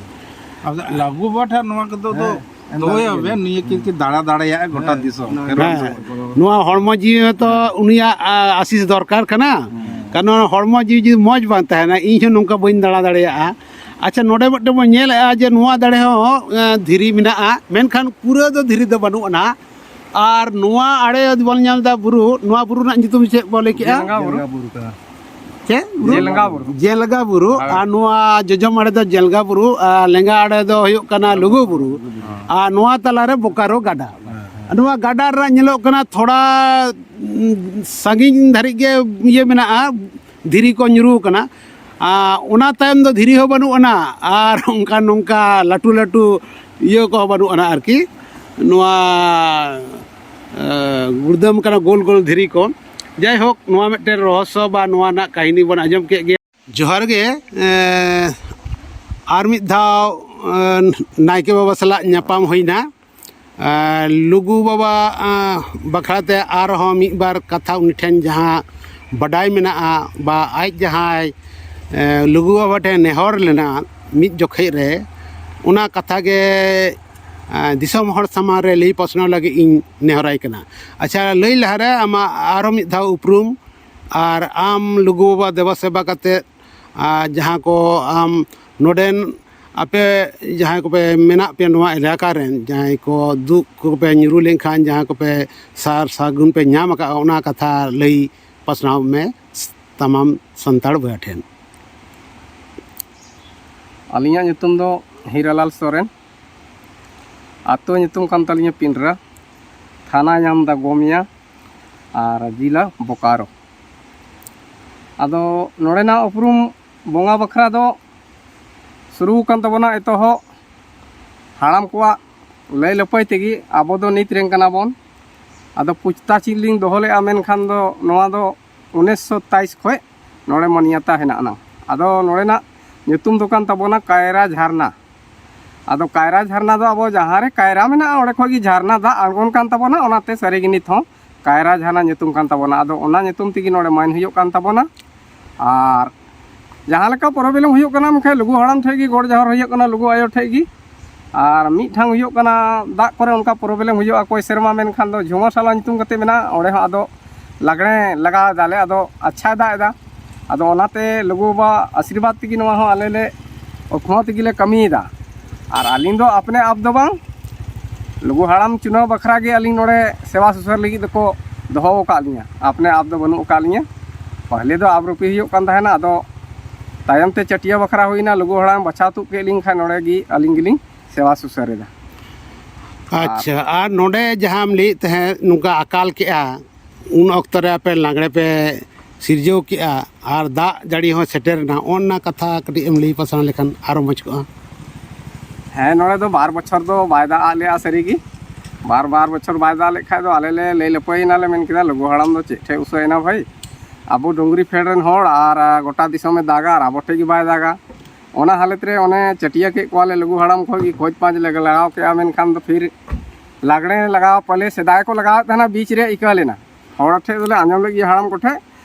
ᱟᱫᱚ ᱞᱩᱜᱩ ᱵᱟᱵᱟ ᱴᱷᱮᱱ ᱱᱚᱣᱟ ᱠᱚᱫᱚ ᱫᱚ ᱦᱮᱸ, ᱮᱢ ᱫᱚᱦᱚᱭ ᱫᱟᱲᱮᱭᱟᱜ ᱟᱵᱮᱱ, ᱜᱮᱭᱟ᱾ ᱱᱤᱭᱟᱹ ᱠᱤᱱᱛᱩ ᱫᱟᱬᱟ ᱫᱟᱲᱮᱭᱟᱜᱼᱟ ᱜᱚᱴᱟ ᱦᱮᱸ, ᱫᱤᱥᱚᱢ᱾ ᱱᱚᱣᱟ ᱠᱷᱮᱨᱣᱟᱞ ᱦᱮᱸ, ᱥᱚᱢᱟᱡᱽ ᱠᱚᱫᱚ᱾ ᱱᱚᱣᱟ ᱦᱚᱲᱢᱚ ᱡᱤᱣᱤ ᱦᱚᱸᱛᱚ ᱦᱮᱸ᱾ ᱩᱱᱤᱭᱟᱜ, ᱟ, ᱟᱥᱤᱥ ᱫᱚᱨᱠᱟᱨ ᱠᱟᱱᱟ᱾ ᱦᱮᱸ᱾ ᱠᱟᱨᱚᱱ ᱦᱚᱲᱢᱚ ᱡᱤᱣᱤ ᱡᱩᱫᱤ ᱢᱚᱡᱽ ᱵᱟᱝ ᱛᱟᱦᱮᱱᱟ, ᱤᱧ ᱦᱚᱸ ᱱᱚᱝᱠᱟ ᱵᱟᱹᱧ ᱫᱟᱬᱟ ᱫᱟᱲᱮᱭᱟᱜᱼᱟ᱾ ᱟᱪᱪᱷᱟ, ᱱᱚᱰᱮ ᱢᱤᱫᱴᱮᱱ ᱵᱚᱱ ᱧᱮᱞᱮᱫᱼᱟ ᱡᱮ ᱱᱚᱣᱟ ᱫᱟᱲᱮ ᱦᱚᱸ, ᱮᱸ, ᱫᱷᱤᱨᱤ ᱢᱮᱱᱟᱜᱼᱟ, ᱢᱮᱱᱠᱷᱟᱱ ᱯᱩᱨᱟᱹ ᱫᱚ ᱫᱷᱤᱨᱤ ᱫᱚ ᱵᱟᱹᱱᱩᱜ ᱟᱱᱟ᱾ ᱟᱨ ᱱᱚᱣᱟ ᱟᱲᱮ ᱵᱚᱱ ᱧᱮᱞ ᱮᱫᱟ ᱵᱩᱨᱩ, ᱱᱚᱣᱟ ᱵᱩᱨᱩ ᱨᱮᱱᱟᱜ ᱧᱩᱛᱩᱢ ᱪᱮᱫ ᱵᱚ ᱞᱟᱹᱭ ᱠᱮᱜᱼᱟ? ᱡᱟᱸᱜᱟ ᱵᱩᱨᱩ᱾ ᱡᱟᱸᱜᱟ ᱵᱩᱨᱩ ᱠᱟᱱᱟ᱾ ᱪᱮᱫ ᱵᱩᱨᱩ? ᱡᱮᱞᱮᱝᱜᱟ ᱵᱩᱨᱩ᱾ ᱡᱮᱞᱮᱝᱜᱟ ᱵᱩᱨᱩ᱾ ᱟᱨ ᱱᱚᱣᱟ ᱡᱚᱡᱚᱢ ᱟᱲᱮ ᱫᱚ ᱡᱮᱞᱮᱝᱜᱟ ᱵᱩᱨᱩ, ᱟᱨ ᱞᱮᱸᱜᱟ ᱟᱲᱮ ᱫᱚ ᱦᱩᱭᱩᱜ ᱠᱟᱱᱟ ᱞᱩᱜᱩ ᱵᱩᱨᱩ, ᱟᱨ ᱱᱚᱣᱟ ᱛᱟᱞᱟᱨᱮ ᱵᱳᱠᱟᱨᱳ ᱜᱟᱰᱟ᱾ ᱱᱚᱣᱟ ᱜᱟᱰᱟ ᱨᱮᱱᱟᱜ ᱧᱮᱞᱚᱜ ᱠᱟᱱᱟ ᱛᱷᱚᱲᱟ, ᱩᱸ, ᱥᱟᱺᱜᱤᱧ ᱫᱷᱟᱹᱨᱤᱡ ᱜᱮ ᱤᱭᱟᱹ ᱢᱮᱱᱟᱜᱼᱟ, ᱫᱷᱤᱨᱤ ᱠᱚ ᱧᱩᱨᱩ ᱠᱟᱱᱟ᱾ ᱟᱨ ᱚᱱᱟ ᱛᱟᱭᱚᱢ ᱫᱚ ᱫᱷᱤᱨᱤ ᱦᱚᱸ ᱵᱟᱹᱱᱩᱜ ᱟᱱᱟ, ᱟᱨ ᱚᱱᱠᱟ ᱱᱚᱝᱠᱟ ᱞᱟᱹᱴᱩ ᱞᱟᱹᱴᱩ ᱤᱭᱟᱹ ᱠᱚᱦᱚᱸ ᱵᱟᱹᱱᱩᱜ ᱟᱱᱟ ᱟᱨᱠᱤ᱾ ᱱᱚᱣᱟ, ᱮ, ᱜᱩᱲᱫᱟᱹᱢ ᱠᱟᱱᱟ ᱜᱳᱞ ᱜᱳᱞ ᱫᱷᱤᱨᱤ ᱠᱚ᱾ ᱡᱟᱭᱦᱳᱠ, ᱱᱚᱣᱟ ᱢᱤᱫᱴᱮᱱ ᱨᱚᱦᱚᱥᱥᱚ ᱵᱟ ᱱᱚᱣᱟ ᱨᱮᱱᱟᱜ ᱠᱟᱹᱦᱱᱤ ᱵᱚᱱ ᱟᱸᱡᱚᱢ ᱠᱮᱫ ᱜᱮᱭᱟ᱾ ᱡᱚᱦᱟᱨ ᱜᱮ᱾ ᱮ, ᱟᱨ ᱢᱤᱫ ᱫᱷᱟᱣ, ᱮ, ᱱᱟᱭᱠᱮ ᱵᱟᱵᱟ ᱥᱟᱞᱟᱜ ᱧᱟᱯᱟᱢ ᱦᱩᱭᱱᱟ᱾ ᱮ, ᱞᱩᱜᱩ ᱵᱟᱵᱟ, ᱮ, ᱵᱟᱠᱷᱨᱟ ᱛᱮ ᱟᱨᱦᱚᱸ ᱢᱤᱫ ᱵᱟᱨ ᱠᱟᱛᱷᱟ ᱩᱱᱤ ᱴᱷᱮᱱ ᱡᱟᱦᱟᱸ ᱵᱟᱰᱟᱭ ᱢᱮᱱᱟᱜᱼᱟ, ᱵᱟ ᱟᱡ ᱡᱟᱦᱟᱸᱭ, ᱮ, ᱞᱩᱜᱩ ᱵᱟᱵᱟ ᱴᱷᱮᱱ ᱱᱮᱦᱚᱨ ᱞᱮᱱᱟ ᱢᱤᱫ ᱡᱚᱠᱷᱮᱡ ᱨᱮ, ᱚᱱᱟ ᱠᱟᱛᱷᱟ ᱜᱮ, ᱮ, ᱫᱤᱥᱚᱢ ᱦᱚᱲ ᱥᱟᱢᱟᱝ ᱨᱮ ᱞᱟᱹᱭ ᱯᱟᱥᱱᱟᱣ ᱞᱟᱹᱜᱤᱫ ᱤᱧ ᱱᱮᱦᱚᱨᱟᱭ ᱠᱟᱱᱟ᱾ ᱟᱪᱪᱷᱟ, ᱞᱟᱹᱭ ᱞᱟᱦᱟᱨᱮ ᱟᱢᱟᱜ ᱟᱨᱚ ᱢᱤᱫ ᱫᱷᱟᱣ ᱩᱯᱨᱩᱢ, ᱟᱨ ᱟᱢ ᱞᱩᱜᱩ ᱵᱟᱵᱟ ᱫᱮᱵᱟ ᱥᱮᱵᱟ ᱠᱟᱛᱮᱫ, ᱟᱨ ᱡᱟᱦᱟᱸ ᱠᱚ ᱟᱢ ᱱᱚᱰᱮᱱ ᱟᱯᱮ ᱡᱟᱦᱟᱸᱭ ᱠᱚᱯᱮ ᱢᱮᱱᱟᱜ ᱯᱮᱭᱟ ᱱᱚᱣᱟ ᱮᱞᱟᱠᱟ ᱨᱮᱱ, ᱡᱟᱦᱟᱸᱭ ᱠᱚ ᱫᱩᱜ ᱠᱚᱯᱮ ᱧᱩᱨᱩ ᱞᱮᱱᱠᱷᱟᱱ, ᱡᱟᱦᱟᱸ ᱠᱚᱯᱮ ᱥᱟᱨ ᱥᱟᱹᱜᱩᱱ ᱯᱮ ᱧᱟᱢ ᱟᱠᱟᱫᱼᱟ, ᱚᱱᱟ ᱠᱟᱛᱷᱟ ᱞᱟᱹᱭ ᱯᱟᱥᱱᱟᱣ ᱢᱮ ᱛᱟᱢᱟᱢ ᱥᱟᱱᱛᱟᱲ ᱵᱚᱭᱦᱟ ᱴᱷᱮᱱ᱾ ᱟᱹᱞᱤᱧᱟᱜ ᱧᱩᱛᱩᱢ ᱫᱚ ᱦᱤᱨᱟᱞᱟᱞ ᱥᱚᱨᱮᱱ᱾ ᱟᱹᱛᱩ ᱧᱩᱛᱩᱢ ᱠᱟᱱ ᱛᱟᱹᱞᱤᱧᱟ ᱯᱤᱸᱰᱨᱟ, ᱛᱷᱟᱱᱟ ᱧᱟᱢ ᱫᱟ ᱜᱳᱢᱤᱭᱟ ᱟᱨ ᱡᱤᱞᱟ ᱵᱳᱠᱟᱨᱳ᱾ ᱟᱫᱚ ᱱᱚᱰᱮᱱᱟᱜ ᱩᱯᱨᱩᱢ ᱵᱚᱸᱜᱟ ᱵᱟᱠᱷᱨᱟ ᱫᱚ ᱥᱩᱨᱩ ᱟᱠᱟᱱ ᱛᱟᱵᱚᱱᱟ ᱮᱛᱚᱦᱚᱵ ᱦᱟᱲᱟᱢ ᱠᱚᱣᱟᱜ ᱞᱟᱹᱭ ᱞᱟᱹᱯᱟᱹᱭ ᱛᱮᱜᱮ᱾ ᱟᱵᱚ ᱫᱚ ᱱᱤᱛ ᱨᱮᱱ ᱠᱟᱱᱟ ᱵᱚᱱ᱾ ᱟᱫᱚ ᱯᱩᱪᱷᱛᱟᱪᱷᱤ ᱞᱤᱧ ᱫᱚᱦᱚ ᱞᱮᱫᱼᱟ, ᱢᱮᱱᱠᱷᱟᱱ ᱫᱚ ᱱᱚᱣᱟ ᱫᱚ ᱩᱱᱤᱥᱥᱚ ᱛᱮᱭᱤᱥ ᱠᱷᱚᱱ ᱱᱚᱰᱮ ᱢᱟᱹᱱᱭᱟᱛᱟ ᱦᱮᱱᱟᱜ ᱟᱱᱟ᱾ ᱟᱫᱚ ᱱᱚᱰᱮᱱᱟᱜ ᱧᱩᱛᱩᱢ ᱫᱚ ᱠᱟᱱ ᱛᱟᱵᱚᱱᱟ ᱠᱟᱭᱨᱟ ᱡᱷᱟᱨᱱᱟ᱾ ᱟᱫᱚ ᱠᱟᱭᱨᱟ ᱡᱷᱟᱨᱱᱟ ᱫᱚ ᱟᱵᱚ ᱡᱟᱦᱟᱸ ᱨᱮ ᱠᱟᱭᱨᱟ ᱢᱮᱱᱟᱜᱼᱟ, ᱚᱸᱰᱮ ᱠᱷᱚᱱ ᱜᱮ ᱡᱷᱟᱨᱱᱟ ᱫᱟᱜ ᱟᱬᱜᱚᱱ ᱠᱟᱱ ᱛᱟᱵᱚᱱᱟ, ᱚᱱᱟᱛᱮ ᱥᱟᱹᱨᱤᱜᱮ ᱱᱤᱛ ᱦᱚᱸ ᱠᱟᱭᱨᱟ ᱡᱷᱟᱨᱱᱟ ᱧᱩᱛᱩᱢ ᱠᱟᱱ ᱛᱟᱵᱚᱱᱟ᱾ ᱟᱫᱚ ᱚᱱᱟ ᱧᱩᱛᱩᱢ ᱛᱮᱜᱮ ᱱᱚᱰᱮ ᱢᱟᱹᱱ ᱦᱩᱭᱩᱜ ᱠᱟᱱ ᱛᱟᱵᱚᱱᱟ᱾ ᱟᱨ ᱡᱟᱦᱟᱸ ᱞᱮᱠᱟ problem ᱦᱩᱭᱩᱜ ᱠᱟᱱᱟ, ᱢᱮᱱᱠᱷᱟᱱ ᱞᱩᱜᱩ ᱦᱟᱲᱟᱢ ᱴᱷᱮᱱ ᱜᱮ ᱜᱚᱰ ᱡᱚᱦᱟᱨ ᱦᱩᱭᱩᱜ ᱠᱟᱱᱟ, ᱞᱩᱜᱩ ᱟᱭᱳ ᱴᱷᱮᱱ ᱜᱮ᱾ ᱟᱨ ᱢᱤᱫᱴᱟᱝ ᱦᱩᱭᱩᱜ ᱠᱟᱱᱟ, ᱫᱟᱜ ᱠᱚᱨᱮ ᱚᱱᱠᱟ problem ᱦᱩᱭᱩᱜᱼᱟ ᱠᱚᱭ ᱥᱮᱨᱢᱟ, ᱢᱮᱱᱠᱷᱟᱱ ᱫᱚ ᱡᱷᱩᱢᱟᱹ ᱥᱟᱞᱟ ᱧᱩᱛᱩᱢ ᱠᱟᱛᱮ ᱢᱮᱱᱟᱜᱼᱟ, ᱚᱸᱰᱮ ᱦᱚᱸ ᱟᱫᱚ ᱞᱟᱜᱽᱬᱮ ᱞᱟᱜᱟᱣ ᱮᱫᱟᱞᱮ, ᱟᱫᱚ ᱟᱪᱪᱷᱟᱭ ᱫᱟᱜ ᱮᱫᱟ᱾ ᱟᱫᱚ ᱚᱱᱟᱛᱮ ᱞᱩᱜᱩ ᱵᱟᱵᱟ ᱟᱥᱤᱨᱵᱟᱫᱽ ᱛᱮᱜᱮ ᱱᱚᱣᱟ ᱦᱚᱸ ᱟᱞᱮ ᱞᱮ ᱩᱛᱱᱟᱹᱣ ᱛᱮᱜᱮ ᱞᱮ ᱠᱟᱹᱢᱤᱭᱮᱫᱟ᱾ ᱟᱨ ᱟᱹᱞᱤᱧ ᱫᱚ ᱟᱯᱱᱮ ᱟᱯ ᱫᱚ ᱵᱟᱝ, ᱞᱩᱜᱩ ᱦᱟᱲᱟᱢ ᱪᱩᱱᱟᱹᱣ ᱵᱟᱠᱷᱨᱟ ᱜᱮ ᱟᱹᱞᱤᱧ ᱱᱚᱰᱮ ᱥᱮᱵᱟ ᱥᱩᱥᱟᱹᱨ ᱞᱟᱹᱜᱤᱫ ᱫᱚᱠᱚ ᱫᱚᱦᱚ ᱟᱠᱟᱫ ᱞᱤᱧᱟ, ᱟᱯᱱᱮ ᱟᱯ ᱫᱚ ᱵᱟᱹᱱᱩᱜ ᱟᱠᱟᱫ ᱞᱤᱧᱟ᱾ ᱯᱟᱦᱞᱮ ᱫᱚ ᱟᱵᱨᱩᱯᱤ ᱦᱩᱭᱩᱜ ᱠᱟᱱ ᱛᱟᱦᱮᱱᱟ, ᱟᱫᱚ ᱛᱟᱭᱚᱢ ᱛᱮ ᱪᱟᱹᱴᱭᱟᱹ ᱵᱟᱠᱷᱨᱟ ᱦᱩᱭᱱᱟ, ᱞᱩᱜᱩ ᱦᱟᱲᱟᱢ ᱵᱟᱪᱷᱟᱣ ᱛᱩᱫ ᱠᱮᱫ ᱞᱤᱧ ᱠᱷᱟᱱ ᱱᱚᱰᱮ ᱜᱮ ᱟᱹᱞᱤᱧ ᱜᱮᱞᱤᱧ ᱥᱮᱵᱟ ᱥᱩᱥᱟᱹᱨ ᱮᱫᱟ᱾ ᱟᱪᱪᱷᱟ, ᱟᱨ ᱱᱚᱰᱮ ᱡᱟᱦᱟᱸᱢ ᱞᱟᱹᱭᱮᱫ ᱛᱟᱦᱮᱸᱫ ᱱᱚᱝᱠᱟ ᱟᱠᱟᱞ ᱠᱮᱜᱼᱟ, ᱩᱱ ᱚᱠᱛᱚ ᱨᱮ ᱟᱯᱮ ᱞᱟᱜᱽᱲᱮ ᱯᱮ ᱥᱤᱨᱡᱟᱹᱣ ᱠᱮᱜᱼᱟ ᱟᱨ ᱫᱟᱜ ᱡᱟᱹᱲᱤ ᱦᱚᱸ ᱥᱮᱴᱮᱨ ᱮᱱᱟ, ᱚᱱᱟ ᱠᱟᱛᱷᱟ ᱠᱟᱹᱴᱤᱡ ᱮᱢ ᱞᱟᱹᱭ ᱯᱟᱥᱱᱟᱣ ᱞᱮᱠᱷᱟᱱ ᱟᱨᱚ ᱢᱚᱡᱽ ᱠᱚᱜᱼᱟ᱾ ᱦᱮᱸ, ᱱᱚᱰᱮ ᱫᱚ ᱵᱟᱨ ᱵᱚᱪᱷᱚᱨ ᱫᱚ ᱵᱟᱭ ᱫᱟᱜ ᱟᱫ ᱞᱮᱜᱼᱟ ᱥᱟᱹᱨᱤᱜᱮ᱾ ᱵᱟᱨ ᱵᱟᱨ ᱵᱚᱪᱷᱚᱨ ᱵᱟᱭ ᱫᱟᱜ ᱞᱮᱫ ᱠᱷᱟᱡ ᱫᱚ ᱟᱞᱮ ᱞᱮ ᱞᱟᱹᱭ ᱞᱟᱹᱯᱟᱹᱭᱮᱱᱟ ᱞᱮ, ᱢᱮᱱ ᱠᱮᱫᱟ, "ᱞᱩᱜᱩ ᱦᱟᱲᱟᱢ ᱫᱚ ᱪᱮᱫ ᱴᱷᱮᱡ ᱩᱥᱟᱹᱭᱮᱱᱟ ᱵᱷᱟᱹᱭ? ᱟᱵᱚ ᱰᱩᱝᱨᱤ ᱯᱷᱮᱰ ᱨᱮᱱ ᱦᱚᱲ ᱟᱨ, ᱟ, ᱜᱚᱴᱟ ᱫᱤᱥᱚᱢᱮ ᱫᱟᱜᱟ ᱟᱨ ᱟᱵᱚ ᱴᱷᱮᱡ ᱜᱮ ᱵᱟᱭ ᱫᱟᱜᱟ?" ᱚᱱᱟ ᱦᱟᱞᱚᱛ ᱨᱮ ᱚᱱᱮ ᱪᱟᱹᱴᱭᱟᱹ ᱠᱮᱫ ᱠᱚᱣᱟᱞᱮ, ᱞᱩᱜᱩ ᱦᱟᱲᱟᱢ ᱠᱷᱚᱡ ᱜᱮ ᱠᱷᱚᱡᱽ ᱯᱟᱸᱡᱽ ᱞᱮ ᱞᱟᱜᱟᱣ ᱠᱮᱜᱼᱟ, ᱢᱮᱱᱠᱷᱟᱱ ᱫᱚ ᱯᱷᱤᱨ ᱞᱟᱜᱽᱲᱮ ᱞᱟᱜᱟᱣ ᱯᱟᱞᱮ ᱥᱮᱫᱟᱭ ᱠᱚ ᱞᱟᱜᱟᱣᱮᱫ ᱛᱟᱦᱮᱱᱟ, ᱵᱤᱪ ᱨᱮ ᱤᱠᱟᱹ ᱞᱮᱱᱟ᱾ ᱦᱚᱲ ᱴᱷᱮᱡ ᱫᱚᱞᱮ ᱟᱸᱡᱚᱢ ᱞᱮᱫ ᱜᱮᱭᱟ ᱦᱟᱲᱟᱢ ᱠᱚᱴᱷᱮᱡ,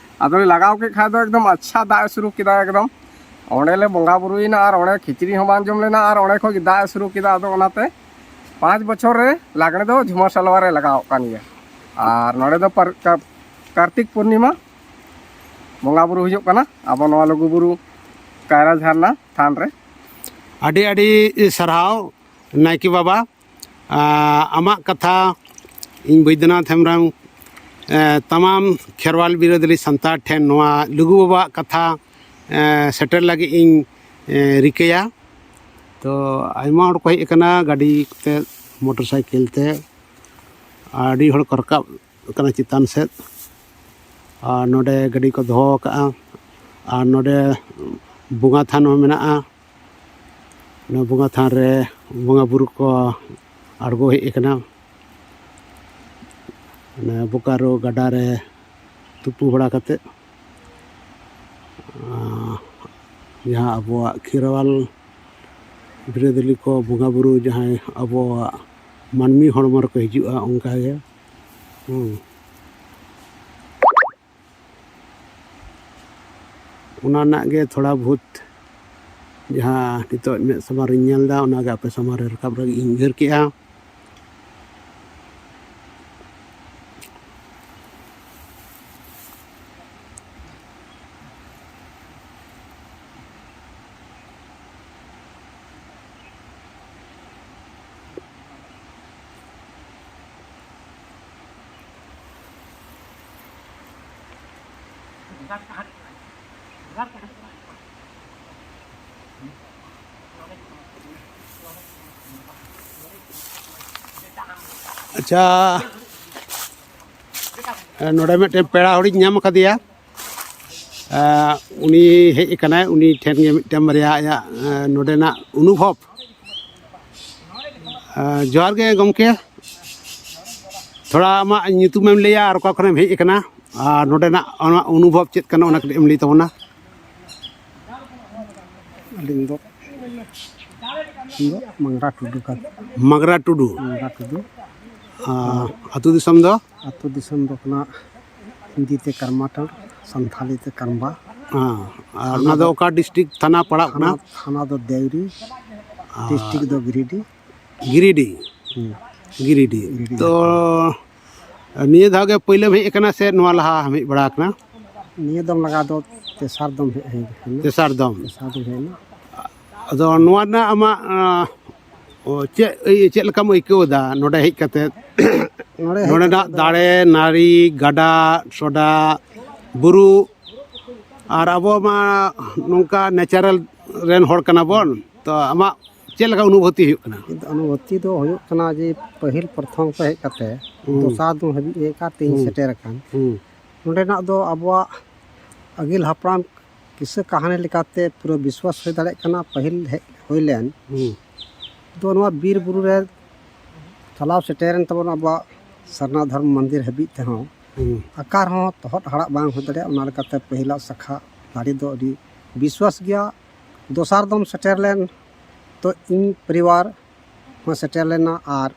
ᱟᱫᱚᱞᱮ ᱞᱟᱜᱟᱣ ᱠᱮᱫ ᱠᱷᱟᱡ ᱫᱚ ᱮᱠᱫᱚᱢ ᱟᱪᱪᱷᱟ ᱫᱟᱜ ᱮ ᱥᱩᱨᱩ ᱠᱮᱫᱟ ᱮᱠᱫᱚᱢ᱾ ᱚᱸᱰᱮ ᱞᱮ ᱵᱚᱸᱜᱟ ᱵᱩᱨᱩᱭᱮᱱᱟ ᱟᱨ ᱚᱸᱰᱮ ᱠᱷᱤᱪᱲᱤ ᱦᱚᱸ ᱵᱟᱝ ᱡᱚᱢ ᱞᱮᱱᱟ ᱟᱨ ᱚᱸᱰᱮ ᱠᱷᱚᱡ ᱜᱮ ᱫᱟᱜ ᱮ ᱥᱩᱨᱩ ᱠᱮᱫᱟ᱾ ᱟᱫᱚ ᱚᱱᱟᱛᱮ ᱯᱟᱸᱪ ᱵᱚᱪᱷᱚᱨ ᱨᱮ ᱞᱟᱜᱽᱲᱮ ᱫᱚ ᱡᱷᱩᱢᱟᱹ ᱥᱟᱞᱣᱟ ᱨᱮ ᱞᱟᱜᱟᱣᱚᱜ ᱠᱟᱱ ᱜᱮᱭᱟ᱾ ᱟᱨ ᱱᱚᱰᱮ ᱫᱚ ᱯᱟᱨ-, ᱠᱟ-, ᱠᱟᱨᱛᱤᱠ ᱯᱩᱨᱱᱤᱢᱟ ᱵᱚᱸᱜᱟ ᱵᱩᱨᱩ ᱦᱩᱭᱩᱜ ᱠᱟᱱᱟ ᱟᱵᱚ ᱱᱚᱣᱟ ᱞᱩᱜᱩ ᱵᱩᱨᱩ ᱠᱟᱭᱨᱟ ᱡᱷᱟᱨᱱᱟ ᱛᱷᱟᱱ ᱨᱮ᱾ ᱟᱹᱰᱤ ᱟᱹᱰᱤ ᱥᱟᱨᱦᱟᱣ ᱱᱟᱭᱠᱮ ᱵᱟᱵᱟ, ᱟ, ᱟᱢᱟᱜ ᱠᱟᱛᱷᱟ ᱤᱧ ᱵᱳᱭᱫᱚᱱᱟᱛᱷ ᱦᱮᱢᱵᱨᱚᱢ, ᱮ, ᱛᱟᱢᱟᱢ ᱠᱷᱮᱨᱣᱟᱞ ᱵᱤᱨᱟᱹᱫᱟᱹᱞᱤ ᱥᱟᱱᱛᱟᱲ ᱴᱷᱮᱱ ᱱᱚᱣᱟ ᱞᱩᱜᱩ ᱵᱟᱵᱟᱣᱟᱜ ᱠᱟᱛᱷᱟ, ᱮ, ᱥᱮᱴᱮᱨ ᱞᱟᱹᱜᱤᱫ ᱤᱧ, ᱮ, ᱨᱤᱠᱟᱹᱭᱟ᱾ ᱛᱚ ᱟᱭᱢᱟ ᱦᱚᱲ ᱠᱚ ᱦᱮᱡ ᱟᱠᱟᱱᱟ ᱜᱟᱹᱰᱤ ᱠᱚᱛᱮ, ᱢᱚᱴᱚᱨ ᱥᱟᱭᱠᱮᱞ ᱛᱮ, ᱟᱹᱰᱤ ᱦᱚᱲ ᱠᱚ ᱨᱟᱠᱟᱵ ᱟᱠᱟᱱᱟ ᱪᱮᱛᱟᱱ ᱥᱮᱫ᱾ ᱟᱨ ᱱᱚᱰᱮ ᱜᱟᱹᱰᱤ ᱠᱚ ᱫᱚᱦᱚ ᱟᱠᱟᱫᱼᱟ᱾ ᱟᱨ ᱱᱚᱰᱮ ᱵᱚᱸᱜᱟ ᱛᱷᱟᱱ ᱦᱚᱸ ᱢᱮᱱᱟᱜᱼᱟ᱾ ᱱᱚᱣᱟ ᱵᱚᱸᱜᱟ ᱛᱷᱟᱱ ᱨᱮ ᱵᱚᱸᱜᱟ ᱵᱩᱨᱩ ᱠᱚ ᱟᱬᱜᱚ ᱦᱮᱡ ᱟᱠᱟᱱᱟ᱾ ᱚᱱᱮ ᱵᱳᱠᱟᱨᱳ ᱜᱟᱰᱟ ᱨᱮ ᱛᱩᱯᱩ ᱵᱟᱲᱟ ᱠᱟᱛᱮᱫ, ᱟᱸ, ᱡᱟᱦᱟᱸ ᱟᱵᱚᱣᱟᱜ ᱠᱷᱮᱨᱣᱟᱞ ᱵᱤᱨᱟᱹᱫᱟᱹᱞᱤ ᱠᱚ ᱵᱚᱸᱜᱟ ᱵᱩᱨᱩ ᱡᱟᱦᱟᱸᱭ ᱟᱵᱚᱣᱟᱜ ᱢᱟᱹᱱᱢᱤ ᱦᱚᱲᱢᱚ ᱨᱮᱠᱚ ᱦᱤᱡᱩᱜᱼᱟ, ᱚᱱᱠᱟ ᱜᱮ᱾ ᱦᱩᱸ᱾ ᱚᱱᱟ ᱨᱮᱱᱟᱜ ᱜᱮ ᱛᱷᱚᱲᱟ ᱵᱚᱦᱩᱛ ᱡᱟᱦᱟᱸ ᱱᱤᱛᱚᱜ ᱢᱮᱫ ᱥᱟᱢᱟᱝ ᱨᱤᱧ ᱧᱮᱞ ᱮᱫᱟ, ᱚᱱᱟ ᱜᱮ ᱟᱯᱮ ᱥᱟᱢᱟᱝ ᱨᱮ ᱨᱟᱠᱟᱵ ᱞᱟᱹᱜᱤᱫ ᱤᱧ ᱩᱭᱦᱟᱹᱨ ᱠᱮᱜᱼᱟ᱾ ᱟᱪᱪᱷᱟ, ᱱᱚᱰᱮ ᱢᱤᱫᱴᱮᱱ ᱯᱮᱲᱟ ᱦᱚᱲᱤᱧ ᱧᱟᱢ ᱟᱠᱟᱫᱮᱭᱟ᱾ ᱩᱱᱤ ᱦᱮᱡ ᱟᱠᱟᱱᱟᱭ, ᱩᱱᱤ ᱴᱷᱮᱱ ᱜᱮ ᱢᱤᱫᱴᱮᱱ ᱵᱟᱨᱭᱟ ᱟᱭᱟᱜ ᱱᱚᱰᱮᱱᱟᱜ ᱚᱱᱩᱵᱷᱚᱵᱽ᱾ ᱡᱚᱦᱟᱨ ᱜᱮ ᱜᱚᱢᱠᱮ, ᱛᱷᱚᱲᱟ ᱟᱢᱟᱜ ᱧᱩᱛᱩᱢᱮᱢ ᱞᱟᱹᱭᱟ ᱟᱨ ᱚᱠᱟ ᱠᱷᱚᱱᱮᱢ ᱦᱮᱡ ᱟᱠᱟᱱᱟ, ᱟᱨ ᱱᱚᱰᱮᱱᱟᱜ ᱟᱢᱟᱜ ᱚᱱᱩᱵᱷᱚᱵᱽ ᱪᱮᱫ ᱠᱟᱱᱟ, ᱚᱱᱟ ᱠᱟᱹᱴᱤᱡ ᱮᱢ ᱞᱟᱹᱭ ᱛᱟᱵᱚᱱᱟ᱾ ᱟᱹᱞᱤᱧ ᱫᱚ, ᱤᱧ ᱫᱚ ᱢᱟᱝᱜᱽᱨᱟ ᱴᱩᱰᱩ ᱠᱟᱱ᱾ ᱢᱟᱜᱽᱨᱟ ᱴᱩᱰᱩ᱾ ᱢᱟᱝᱜᱽᱨᱟ ᱴᱩᱰᱩ᱾ ᱟᱨ ᱟᱹᱛᱩ ᱫᱤᱥᱚᱢ ᱫᱚ? ᱟᱹᱛᱩ ᱫᱤᱥᱚᱢ ᱫᱚ ᱠᱟᱱᱟ ᱦᱤᱱᱫᱤ ᱛᱮ ᱠᱟᱨᱢᱟᱴᱟᱲ, ᱥᱟᱱᱛᱷᱟᱞᱤ ᱛᱮ ᱠᱟᱨᱢᱵᱟ᱾ ᱟᱨ ᱚᱱᱟ ᱫᱚ ᱚᱠᱟ ᱰᱤᱥᱴᱨᱤᱠᱴ, ᱛᱷᱟᱱᱟ ᱯᱟᱲᱟᱜ ᱠᱟᱱᱟ? ᱛᱷᱟᱱᱟ, ᱛᱷᱟᱱᱟ ᱫᱚ ᱫᱮᱣᱨᱤ, ᱰᱤᱥᱴᱨᱤᱠᱴ ᱫᱚ ᱜᱤᱨᱤᱰᱤ᱾ ᱜᱤᱨᱤᱰᱤ᱾ ᱦᱩᱸ᱾ ᱜᱤᱨᱤᱰᱤ᱾ ᱜᱤᱨᱤᱰᱤ᱾ ᱛᱚ ᱱᱤᱭᱟᱹ ᱫᱷᱟᱣ ᱜᱮ ᱯᱳᱭᱞᱳᱢ ᱦᱮᱡ ᱟᱠᱟᱱᱟ ᱥᱮ ᱱᱚᱣᱟ ᱞᱟᱦᱟ ᱦᱮᱡ ᱵᱟᱲᱟ ᱟᱠᱟᱱᱟ? ᱱᱤᱭᱟᱹ ᱫᱚᱢ ᱞᱟᱜᱟ ᱫᱚ ᱛᱮᱥᱟᱨ ᱫᱚᱢ ᱦᱮᱡ ᱦᱩᱭ ᱟᱠᱟᱱᱟ᱾ ᱛᱮᱥᱟᱨ ᱫᱚᱢ᱾ ᱛᱮᱥᱟᱨ ᱫᱚᱢ ᱦᱮᱡ ᱮᱱᱟ᱾ ᱟᱫᱚ ᱱᱚᱣᱟ ᱨᱮᱱᱟᱜ ᱟᱢᱟᱜ, ᱟᱸ, ᱚ, ᱪᱮᱫ, ᱪᱮᱫ ᱞᱮᱠᱟᱢ ᱟᱹᱭᱠᱟᱹᱣ ᱮᱫᱟ ᱱᱚᱰᱮ ᱦᱮᱡ ᱠᱟᱛᱮ? ᱱᱚᱰᱮ ᱦᱮᱡ ᱱᱚᱰᱮᱱᱟᱜ ᱠᱟᱛᱮ ᱫᱚ ᱫᱟᱨᱮ, ᱱᱟᱹᱲᱤ, ᱜᱟᱰᱟ, ᱥᱚᱰᱟ, ᱵᱩᱨᱩ, ᱟᱨ ᱟᱵᱚ ᱢᱟ ᱱᱚᱝᱠᱟ ᱱᱮᱪᱟᱨᱟᱞ ᱨᱮᱱ ᱦᱚᱲ ᱠᱟᱱᱟ ᱵᱚᱱ, ᱛᱚ ᱟᱢᱟᱜ ᱪᱮᱫ ᱞᱮᱠᱟ ᱚᱱᱩᱵᱷᱩᱛᱤ ᱦᱩᱭᱩᱜ ᱠᱟᱱᱟ? ᱠᱤᱱᱛᱩ ᱚᱱᱩᱵᱷᱩᱛᱤ ᱫᱚ ᱦᱩᱭᱩᱜ ᱠᱟᱱᱟ ᱡᱮ ᱯᱟᱹᱦᱤᱞ ᱯᱨᱚᱛᱷᱚᱢ ᱠᱷᱚᱱ ᱦᱮᱡ ᱠᱟᱛᱮ ᱦᱩᱸ᱾ ᱫᱚᱥᱟᱨ ᱫᱚᱢ ᱦᱟᱹᱵᱤᱡ ᱦᱮᱡ ᱠᱟᱛᱮ ᱤᱧ ᱦᱩᱸ᱾ ᱥᱮᱴᱮᱨ ᱟᱠᱟᱱ᱾ ᱦᱩᱸ᱾ ᱱᱚᱰᱮᱱᱟᱜ ᱫᱚ ᱟᱵᱚᱣᱟᱜ ᱟᱹᱜᱤᱞ ᱦᱟᱯᱲᱟᱢ ᱠᱤᱥᱟᱹ ᱠᱟᱹᱦᱱᱤ ᱞᱮᱠᱟᱛᱮ ᱯᱩᱨᱟᱹ ᱵᱤᱥᱣᱟᱥ ᱦᱩᱭ ᱫᱟᱲᱮᱭᱟᱜ ᱠᱟᱱᱟ, ᱯᱟᱹᱦᱤᱞ ᱦᱮᱡ ᱦᱩᱭ ᱞᱮᱱ ᱦᱩᱸ᱾ ᱫᱚ ᱱᱚᱣᱟ ᱵᱤᱨ ᱵᱩᱨᱩ ᱨᱮ ᱪᱟᱞᱟᱣ ᱥᱮᱴᱮᱨᱮᱱ ᱛᱟᱵᱚᱱ ᱟᱵᱚᱣᱟᱜ ᱥᱟᱨᱱᱟ ᱫᱷᱚᱨᱢ ᱢᱚᱱᱫᱤᱨ ᱦᱟᱹᱵᱤᱡ ᱛᱮᱦᱚᱸ ᱦᱩᱸ᱾ ᱟᱠᱟ ᱨᱮᱦᱚᱸ ᱛᱚᱦᱚᱫ ᱦᱟᱲᱟᱜ ᱵᱟᱝ ᱦᱩᱭ ᱫᱟᱲᱮᱭᱟᱜᱼᱟ᱾ ᱚᱱᱟ ᱞᱮᱠᱟᱛᱮ ᱯᱟᱹᱦᱤᱞᱟᱜ ᱥᱟᱠᱷᱟ ᱫᱟᱲᱮ ᱫᱚ ᱟᱹᱰᱤ ᱵᱤᱥᱣᱟᱥ ᱜᱮᱭᱟ᱾ ᱫᱚᱥᱟᱨ ᱫᱚᱢ ᱥᱮᱴᱮᱨ ᱞᱮᱱ ᱛᱚ ᱤᱧ ᱯᱚᱨᱤᱵᱟᱨ ᱦᱚᱸ ᱥᱮᱴᱮᱨ ᱞᱮᱱᱟ ᱟᱨ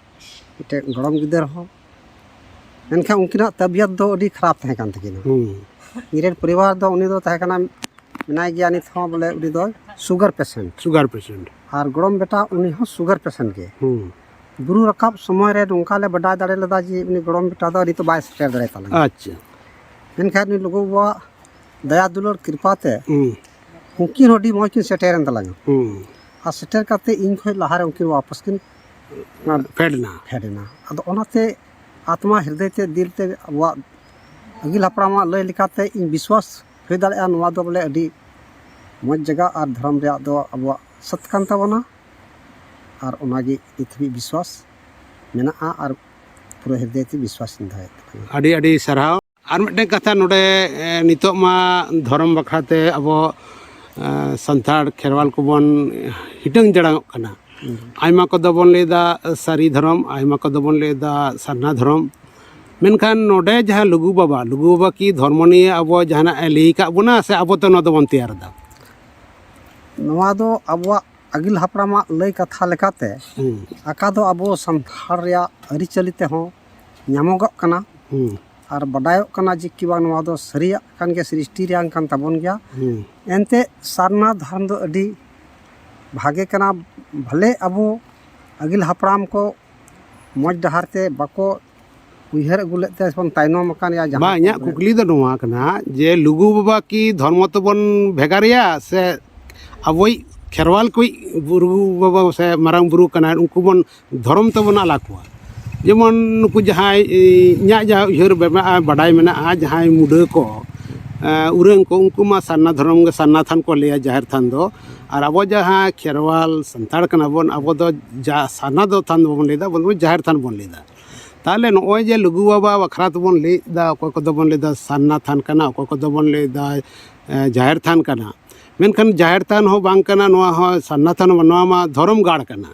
ᱢᱤᱫᱴᱮᱱ ᱜᱚᱲᱚᱢ ᱜᱤᱫᱟᱹᱨ ᱦᱚᱸ᱾ ᱢᱮᱱᱠᱷᱟᱱ ᱩᱱᱠᱤᱱᱟᱜ ᱛᱟᱵᱤᱭᱟᱛ ᱫᱚ ᱟᱹᱰᱤ ᱠᱷᱟᱨᱟᱯ ᱛᱟᱦᱮᱸ ᱠᱟᱱ ᱛᱟᱹᱠᱤᱱᱟ᱾ ᱦᱩᱸ᱾ ᱤᱧᱨᱮᱱ ᱯᱚᱨᱤᱵᱟᱨ ᱫᱚ ᱩᱱᱤ ᱫᱚ ᱛᱟᱦᱮᱸ ᱠᱟᱱᱟ, ᱢᱮᱱᱟᱭ ᱜᱮᱭᱟ ᱱᱤᱛ ᱦᱚᱸ, ᱵᱚᱞᱮ ᱩᱱᱤ ᱫᱚ ᱥᱩᱜᱟᱨ ᱯᱮᱥᱮᱱᱴ᱾ Sugar patient. ᱟᱨ ᱜᱚᱲᱚᱢ ᱵᱮᱴᱟ ᱩᱱᱤ ᱦᱚᱸ ᱥᱩᱜᱟᱨ ᱯᱮᱥᱮᱱᱴ ᱜᱮ᱾ ᱦᱩᱸ᱾ ᱵᱩᱨᱩ ᱨᱟᱠᱟᱵ ᱥᱚᱢᱚᱭ ᱨᱮ ᱱᱚᱝᱠᱟ ᱞᱮ ᱵᱟᱰᱟᱭ ᱫᱟᱲᱮ ᱞᱮᱫᱟ ᱡᱮ ᱩᱱᱤ ᱜᱚᱲᱚᱢ ᱵᱮᱴᱟ ᱫᱚ ᱱᱤᱛᱚᱜ ᱵᱟᱭ ᱥᱮᱴᱮᱨ ᱫᱟᱲᱮ ᱛᱟᱞᱮᱭᱟ᱾ ᱟᱪᱪᱷᱟ᱾ ᱢᱮᱱᱠᱷᱟᱱ ᱩᱱᱤ ᱞᱩᱜᱩ ᱵᱟᱵᱟᱣᱟᱜ ᱫᱟᱭᱟ ᱫᱩᱞᱟᱹᱲ ᱠᱨᱤᱯᱟ ᱛᱮ ᱦᱩᱸ᱾ ᱩᱱᱠᱤᱱ ᱦᱚᱸ ᱟᱹᱰᱤ ᱢᱚᱡᱽ ᱠᱤᱱ ᱥᱮᱴᱮᱨᱮᱱ ᱛᱟᱞᱟᱝᱟ᱾ ᱦᱩᱸ᱾ ᱟᱨ ᱥᱮᱴᱮᱨ ᱠᱟᱛᱮ ᱤᱧ ᱠᱷᱚᱱ ᱞᱟᱦᱟᱨᱮ ᱩᱱᱠᱤᱱ ᱣᱟᱯᱟᱥ ᱠᱤᱱ ᱯᱷᱮᱰ ᱮᱱᱟ᱾ ᱯᱷᱮᱰ ᱮᱱᱟ᱾ ᱟᱫᱚ ᱚᱱᱟᱛᱮ ᱟᱛᱢᱟ ᱦᱨᱤᱫᱚᱭ ᱛᱮ ᱫᱤᱞ ᱛᱮ ᱟᱵᱚᱣᱟᱜ ᱟᱹᱜᱤᱞ ᱦᱟᱯᱲᱟᱢᱟᱜ ᱞᱟᱹᱭ ᱞᱮᱠᱟᱛᱮ ᱤᱧ ᱵᱤᱥᱣᱟᱥ ᱦᱩᱭ ᱫᱟᱲᱮᱭᱟᱜᱼᱟ, ᱱᱚᱣᱟ ᱫᱚ ᱵᱚᱞᱮ ᱟᱹᱰᱤ ᱢᱚᱡᱽ ᱡᱟᱭᱜᱟ ᱟᱨ ᱫᱷᱚᱨᱚᱢ ᱨᱮᱭᱟᱜ ᱫᱚ ᱟᱵᱚᱣᱟᱜ ᱥᱟᱹᱛ ᱠᱟᱱ ᱛᱟᱵᱚᱱᱟ᱾ ᱟᱨ ᱚᱱᱟᱜᱮ ᱱᱤᱛ ᱦᱟᱹᱵᱤᱡ ᱵᱤᱥᱣᱟᱥ ᱢᱮᱱᱟᱜᱼᱟ ᱟᱨ ᱯᱩᱨᱟᱹ ᱦᱨᱫᱚᱭ ᱛᱮ ᱵᱤᱥᱣᱟᱥ ᱤᱧ ᱫᱚᱦᱚᱭᱮᱫ ᱛᱟᱵᱚᱱᱟ᱾ ᱟᱹᱰᱤ ᱟᱹᱰᱤ ᱥᱟᱨᱦᱟᱣ᱾ ᱟᱨ ᱢᱤᱫᱴᱮᱱ ᱠᱟᱛᱷᱟ ᱱᱚᱰᱮ, ᱮ, ᱱᱤᱛᱚᱜ ᱢᱟ ᱫᱷᱚᱨᱚᱢ ᱵᱟᱠᱷᱨᱟ ᱛᱮ ᱟᱵᱚ, ᱮ, ᱥᱟᱱᱛᱟᱲ ᱠᱷᱮᱨᱣᱟᱞ ᱠᱚᱵᱚᱱ ᱦᱤᱴᱟᱹᱝ ᱡᱟᱲᱟᱝᱚᱜ ᱠᱟᱱᱟ᱾ ᱦᱩᱸ᱾ ᱟᱭᱢᱟ ᱠᱚᱫᱚ ᱵᱚᱱ ᱞᱟᱹᱭᱫᱟ ᱥᱟᱹᱨᱤ ᱫᱷᱚᱨᱚᱢ, ᱟᱭᱢᱟ ᱠᱚᱫᱚ ᱵᱚᱱ ᱞᱟᱹᱭᱫᱟ ᱥᱟᱨᱱᱟ ᱫᱷᱚᱨᱚᱢ᱾ ᱢᱮᱱᱠᱷᱟᱱ ᱱᱚᱰᱮ ᱡᱟᱦᱟᱸ ᱞᱩᱜᱩ ᱵᱟᱵᱟ, ᱞᱩᱜᱩ ᱵᱟᱵᱟ ᱠᱤ ᱫᱷᱚᱨᱢᱚ ᱱᱤᱭᱮ ᱟᱵᱚ ᱡᱟᱦᱟᱱᱟᱜ ᱮ ᱞᱟᱹᱭ ᱟᱠᱟᱫ ᱵᱚᱱᱟ ᱥᱮ ᱟᱵᱚ ᱛᱮ ᱱᱚᱣᱟ ᱫᱚᱵᱚᱱ ᱛᱮᱭᱟᱨ ᱮᱫᱟ? ᱱᱚᱣᱟ ᱫᱚ ᱟᱵᱚᱣᱟᱜ ᱟᱹᱜᱤᱞ ᱦᱟᱯᱲᱟᱢᱟᱜ ᱞᱟᱹᱭ ᱠᱟᱛᱷᱟ ᱞᱮᱠᱟᱛᱮ, ᱦᱩᱸ᱾ ᱟᱠᱟ ᱫᱚ ᱟᱵᱚ ᱥᱟᱱᱛᱟᱲ ᱨᱮᱭᱟᱜ ᱟᱹᱨᱤᱪᱟᱹᱞᱤ ᱛᱮᱦᱚᱸ ᱧᱟᱢᱚᱜᱚᱜ ᱠᱟᱱᱟ᱾ ᱦᱩᱸ᱾ ᱟᱨ ᱵᱟᱰᱟᱭᱚᱜ ᱠᱟᱱᱟ ᱡᱮ ᱠᱤ ᱵᱟᱝ ᱱᱚᱣᱟ ᱫᱚ ᱥᱟᱹᱨᱤᱭᱟᱜ ᱠᱟᱱ ᱜᱮᱭᱟ, ᱥᱨᱤᱥᱴᱤ ᱨᱮᱭᱟᱝ ᱠᱟᱱ ᱛᱟᱵᱚᱱ ᱜᱮᱭᱟ᱾ ᱦᱩᱸ᱾ ᱮᱱᱛᱮ ᱥᱟᱨᱱᱟ ᱫᱷᱚᱨᱚᱢ ᱫᱚ ᱟᱹᱰᱤ ᱵᱷᱟᱜᱮ ᱠᱟᱱᱟ᱾ ᱵᱷᱟᱞᱮ ᱟᱵᱚ ᱟᱹᱜᱤᱞ ᱦᱟᱯᱲᱟᱢ ᱠᱚ ᱢᱚᱡᱽ ᱰᱟᱦᱟᱨ ᱛᱮ ᱵᱟᱠᱚ ᱩᱭᱦᱟᱹᱨ ᱟᱹᱜᱩ ᱞᱮᱫ ᱛᱮ ᱵᱚᱱ ᱛᱟᱭᱱᱚᱢ ᱟᱠᱟᱱ ᱜᱮᱭᱟ᱾ ᱡᱟᱦᱟᱸ ᱵᱟᱝ, ᱠᱚ ᱤᱧᱟᱹᱜ ᱠᱩᱠᱞᱤ ᱫᱚ ᱱᱚᱣᱟ ᱠᱟᱱᱟ ᱡᱮ ᱞᱩᱜᱩ ᱵᱟᱵᱟ ᱠᱤ ᱫᱷᱚᱨᱢᱚ ᱛᱮᱵᱚᱱ ᱵᱷᱮᱜᱟᱨᱮᱭᱟ ᱥᱮ ᱟᱵᱚᱭᱤᱡ ᱠᱷᱮᱨᱣᱟᱞ ᱠᱚᱭᱤᱡ ᱵᱩᱨᱩ ᱵᱟᱵᱟ ᱥᱮ ᱢᱟᱨᱟᱝ ᱵᱩᱨᱩ ᱠᱟᱱᱟᱭ, ᱩᱱᱠᱩ ᱵᱚᱱ ᱫᱷᱚᱨᱚᱢ ᱛᱮᱵᱚᱱ ᱟᱞᱟ ᱠᱚᱣᱟ? ᱡᱮᱢᱚᱱ ᱱᱩᱠᱩ ᱡᱟᱦᱟᱸᱭ, ᱤᱧᱟᱹᱜ ᱡᱟᱦᱟᱸ ᱩᱭᱦᱟᱹᱨ ᱢᱮᱱᱟᱜᱼᱟ, ᱵᱟᱰᱟᱭ ᱢᱮᱱᱟᱜᱼᱟ, ᱡᱟᱦᱟᱸᱭ ᱢᱩᱰᱟᱹ ᱠᱚ, ᱮ, ᱩᱨᱟᱹᱝ ᱠᱚ, ᱩᱱᱠᱩ ᱢᱟ ᱥᱟᱨᱱᱟ ᱫᱷᱚᱨᱚᱢ ᱜᱮ, ᱥᱟᱨᱱᱟ ᱛᱷᱟᱱ ᱠᱚ ᱞᱟᱹᱭᱟ ᱡᱟᱦᱮᱨ ᱛᱷᱟᱱ ᱫᱚ᱾ ᱟᱨ ᱟᱵᱚ ᱡᱟᱦᱟᱸ ᱠᱷᱮᱨᱣᱟᱞ ᱥᱟᱱᱛᱟᱲ ᱠᱟᱱᱟ ᱵᱚᱱ, ᱟᱵᱚ ᱫᱚ ᱡᱟ-, ᱥᱟᱨᱱᱟ ᱫᱚ ᱛᱷᱟᱱ ᱫᱚ ᱵᱟᱵᱚᱱ ᱞᱟᱹᱭᱫᱟ, ᱟᱵᱚ ᱫᱚ ᱡᱟᱦᱮᱨ ᱛᱷᱟᱱ ᱵᱚᱱ ᱞᱟᱹᱭᱫᱟ᱾ ᱛᱟᱦᱚᱞᱮ ᱱᱚᱜᱼᱚᱭ ᱡᱮ ᱞᱩᱜᱩ ᱵᱟᱵᱟ ᱵᱟᱠᱷᱨᱟ ᱛᱮᱵᱚᱱ ᱞᱟᱹᱭᱫᱟ, ᱚᱠᱚᱭ ᱠᱚᱫᱚ ᱵᱚᱱ ᱞᱟᱹᱭᱫᱟ ᱥᱟᱨᱱᱟ ᱛᱷᱟᱱ ᱠᱟᱱᱟ, ᱚᱠᱚᱭ ᱠᱚᱫᱚ ᱵᱚᱱ ᱞᱟᱹᱭᱫᱟ, ᱮ, ᱡᱟᱦᱮᱨ ᱛᱷᱟᱱ ᱠᱟᱱᱟ, ᱢᱮᱱᱠᱷᱟᱱ ᱡᱟᱦᱮᱨ ᱛᱷᱟᱱ ᱦᱚᱸ ᱵᱟᱝ ᱠᱟᱱᱟ, ᱱᱚᱣᱟ ᱦᱚᱸ ᱥᱟᱨᱱᱟ ᱛᱷᱟᱱ ᱦᱚᱸ ᱵᱟᱝ, ᱱᱚᱣᱟ ᱢᱟ ᱫᱷᱚᱨᱚᱢ ᱜᱟᱲ ᱠᱟᱱᱟ᱾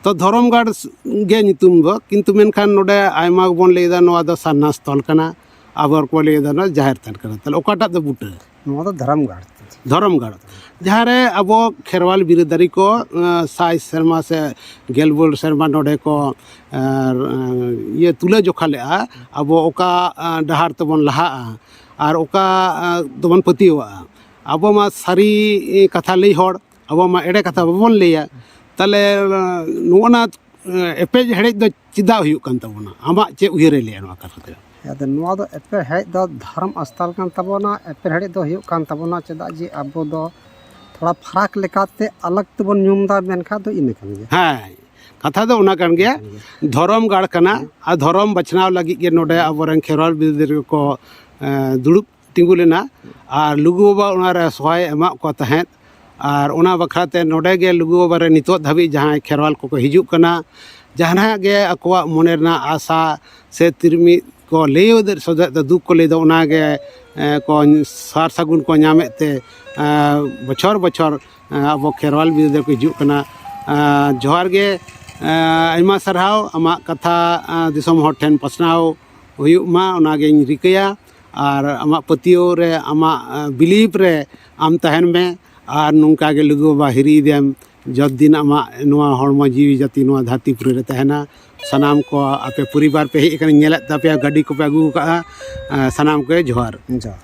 ᱛᱚ ᱫᱷᱚᱨᱚᱢ ᱜᱟᱲ ᱜᱮ ᱧᱩᱛᱩᱢ ᱫᱚ, ᱠᱤᱱᱛᱩ ᱢᱮᱱᱠᱷᱟᱱ ᱱᱚᱰᱮ ᱟᱭᱢᱟ ᱵᱚᱱ ᱞᱟᱹᱭᱫᱟ ᱱᱚᱣᱟ ᱫᱚ ᱥᱟᱨᱱᱟ ᱥᱛᱷᱚᱞ ᱠᱟᱱᱟ, ᱟᱵᱟᱨ ᱠᱚ ᱞᱟᱹᱭᱫᱟ ᱱᱚᱣᱟ ᱡᱟᱦᱮᱨ ᱛᱷᱟᱱ ᱠᱟᱱᱟ᱾ ᱛᱟᱦᱚᱞᱮ ᱚᱠᱟᱴᱟᱜ ᱫᱚ ᱵᱩᱴᱟᱹ? ᱱᱚᱣᱟ ᱫᱚ ᱫᱷᱚᱨᱚᱢ ᱜᱟᱲ᱾ ᱫᱷᱚᱨᱚᱢ ᱜᱟᱲ, ᱡᱟᱦᱟᱸ ᱨᱮ ᱟᱵᱚ ᱠᱷᱮᱨᱣᱟᱞ ᱵᱤᱨᱟᱹᱫᱟᱨᱤ ᱠᱚ, ᱮᱸ, ᱥᱟᱭ ᱥᱮᱨᱢᱟ ᱥᱮ ᱜᱮᱞᱵᱟᱨ ᱥᱮᱨᱢᱟ ᱱᱚᱰᱮ ᱠᱚ, ᱮᱸ, ᱤᱭᱟᱹ ᱛᱩᱞᱟᱹ ᱡᱚᱠᱷᱟ ᱞᱮᱜᱼᱟ, ᱟᱵᱚ ᱚᱠᱟ, ᱮᱸ, ᱰᱟᱦᱟᱨ ᱛᱮᱵᱚᱱ ᱞᱟᱦᱟᱜᱼᱟ ᱟᱨ ᱚᱠᱟ, ᱮᱸ, ᱫᱚᱵᱚᱱ ᱯᱟᱹᱛᱭᱟᱹᱣᱟᱜᱼᱟ᱾ ᱟᱵᱚ ᱢᱟ ᱥᱟᱹᱨᱤ ᱠᱟᱛᱷᱟ ᱞᱟᱹᱭ ᱦᱚᱲ, ᱟᱵᱚ ᱢᱟ ᱮᱲᱮ ᱠᱟᱛᱷᱟ ᱵᱟᱵᱚᱱ ᱞᱟᱹᱭᱟ᱾ ᱛᱟᱦᱚᱞᱮ, ᱱᱚᱜᱼᱚ ᱱᱟ ᱮᱯᱮᱡ ᱦᱮᱲᱮᱡ ᱫᱚ ᱪᱮᱫᱟᱜ ᱦᱩᱭᱩᱜ ᱠᱟᱱ ᱛᱟᱵᱚᱱᱟ? ᱟᱢᱟᱜ ᱪᱮᱫ ᱩᱭᱦᱟᱹᱨᱮ ᱞᱟᱹᱭᱟ ᱱᱚᱣᱟ ᱠᱟᱛᱷᱟ ᱛᱮ? ᱟᱫᱚ ᱱᱚᱣᱟ ᱫᱚ ᱮᱯᱮᱨ ᱦᱮᱲᱮᱡ ᱫᱚ ᱫᱷᱚᱨᱚᱢ ᱟᱥᱛᱷᱟᱱ ᱠᱟᱱ ᱛᱟᱵᱚᱱᱟ᱾ ᱮᱯᱮᱨ ᱦᱮᱲᱮᱡ ᱫᱚ ᱦᱩᱭᱩᱜ ᱠᱟᱱ ᱛᱟᱵᱚᱱᱟ, ᱪᱮᱫᱟᱜ ᱡᱮ ᱟᱵᱚ ᱫᱚ ᱛᱷᱚᱲᱟ ᱯᱷᱟᱨᱟᱠ ᱞᱮᱠᱟᱛᱮ ᱟᱞᱟᱜᱽ ᱛᱮᱵᱚᱱ ᱧᱩᱢ ᱮᱫᱟ, ᱢᱮᱱᱠᱷᱟᱱ ᱫᱚ ᱤᱱᱟᱹ ᱠᱟᱱ ᱜᱮᱭᱟ᱾ ᱦᱮᱸ, ᱠᱟᱛᱷᱟ ᱫᱚ ᱚᱱᱟ ᱠᱟᱱ ᱜᱮᱭᱟ, ᱫᱷᱚᱨᱚᱢ ᱜᱟᱲ ᱠᱟᱱᱟ᱾ ᱟᱨ ᱫᱷᱚᱨᱚᱢ ᱵᱟᱪᱷᱱᱟᱣ ᱞᱟᱹᱜᱤᱫ ᱜᱮ ᱱᱚᱰᱮ ᱟᱵᱚᱨᱮᱱ ᱠᱷᱮᱨᱣᱟᱞ ᱵᱤᱨᱫᱟᱹᱞᱤ ᱠᱚ, ᱮ, ᱫᱩᱲᱩᱵ ᱛᱤᱸᱜᱩ ᱞᱮᱱᱟ᱾ ᱟᱨ ᱞᱩᱜᱩ ᱵᱟᱵᱟ ᱚᱱᱟᱨᱮ ᱥᱚᱦᱟᱭ ᱮᱢᱟᱜ ᱠᱚ ᱛᱟᱦᱮᱸᱫ᱾ ᱟᱨ ᱚᱱᱟ ᱵᱟᱠᱷᱨᱟ ᱛᱮ ᱱᱚᱰᱮ ᱜᱮ ᱞᱩᱜᱩ ᱵᱟᱵᱟ ᱨᱮ ᱱᱤᱛᱚᱜ ᱫᱷᱟᱹᱵᱤᱡ ᱡᱟᱦᱟᱸᱭ ᱠᱷᱮᱨᱣᱟᱞ ᱠᱚᱠᱚ ᱦᱤᱡᱩᱜ ᱠᱟᱱᱟ, ᱡᱟᱦᱟᱱᱟᱜ ᱜᱮ ᱟᱠᱚᱣᱟᱜ ᱢᱚᱱᱮ ᱨᱮᱱᱟᱜ ᱟᱥᱟ ᱥᱮ ᱛᱤᱨᱢᱤᱫ ᱠᱚ ᱞᱟᱹᱭ ᱥᱚᱫᱚᱨ ᱫᱚ, ᱫᱩᱠ ᱠᱚ ᱞᱟᱹᱭ ᱫᱚ, ᱚᱱᱟ ᱜᱮ, ᱮ, ᱠᱚ ᱥᱟᱨ ᱥᱟᱹᱜᱩᱱ ᱠᱚ ᱧᱟᱢᱮᱫ ᱛᱮ, ᱮ, ᱵᱚᱪᱷᱚᱨ ᱵᱚᱪᱷᱚᱨ, ᱮ, ᱟᱵᱚ ᱠᱷᱮᱨᱣᱟᱞ ᱵᱤᱨᱫᱟᱹ ᱠᱚ ᱦᱤᱡᱩᱜ ᱠᱟᱱᱟ᱾ ᱮ, ᱡᱚᱦᱟᱨ ᱜᱮ, ᱮ, ᱟᱭᱢᱟ ᱥᱟᱨᱦᱟᱣ᱾ ᱟᱢᱟᱜ ᱠᱟᱛᱷᱟ, ᱮ, ᱫᱤᱥᱚᱢ ᱦᱚᱲ ᱴᱷᱮᱱ ᱯᱟᱥᱱᱟᱣ ᱦᱩᱭᱩᱜ ᱢᱟ, ᱚᱱᱟᱜᱤᱧ ᱨᱤᱠᱟᱹᱭᱟ᱾ ᱟᱨ ᱟᱢᱟᱜ ᱯᱟᱹᱛᱭᱟᱹᱣ ᱨᱮ, ᱟᱢᱟᱜ, ᱮ, belief ᱨᱮ ᱟᱢ ᱛᱟᱦᱮᱱ ᱢᱮ᱾ ᱟᱨ ᱱᱚᱝᱠᱟ ᱜᱮ ᱞᱩᱜᱩ ᱵᱟᱵᱟ ᱦᱤᱨᱤ ᱤᱫᱤᱭᱮᱢ, ᱡᱚᱛ ᱫᱤᱱ ᱟᱢᱟᱜ ᱱᱚᱣᱟ ᱦᱚᱲᱢᱚ ᱡᱤᱣᱤ ᱡᱟᱹᱛᱤ ᱱᱚᱣᱟ ᱫᱷᱟᱹᱨᱛᱤ ᱯᱩᱨᱤ ᱨᱮ ᱛᱟᱦᱮᱱᱟ᱾ ᱥᱟᱱᱟᱢ ᱠᱚ ᱟᱯᱮ ᱯᱚᱨᱤᱵᱟᱨ ᱯᱮ ᱦᱮᱡ ᱟᱠᱟᱱᱟ, ᱧᱮᱞᱮᱫ ᱛᱟᱯᱮᱭᱟ, ᱜᱟᱹᱰᱤ ᱠᱚᱯᱮ ᱟᱹᱜᱩ ᱟᱠᱟᱫᱼᱟ᱾ ᱮ, ᱥᱟᱱᱟᱢ ᱠᱚᱜᱮ ᱡᱚᱦᱟᱨ᱾ ᱡᱚᱦᱟᱨ᱾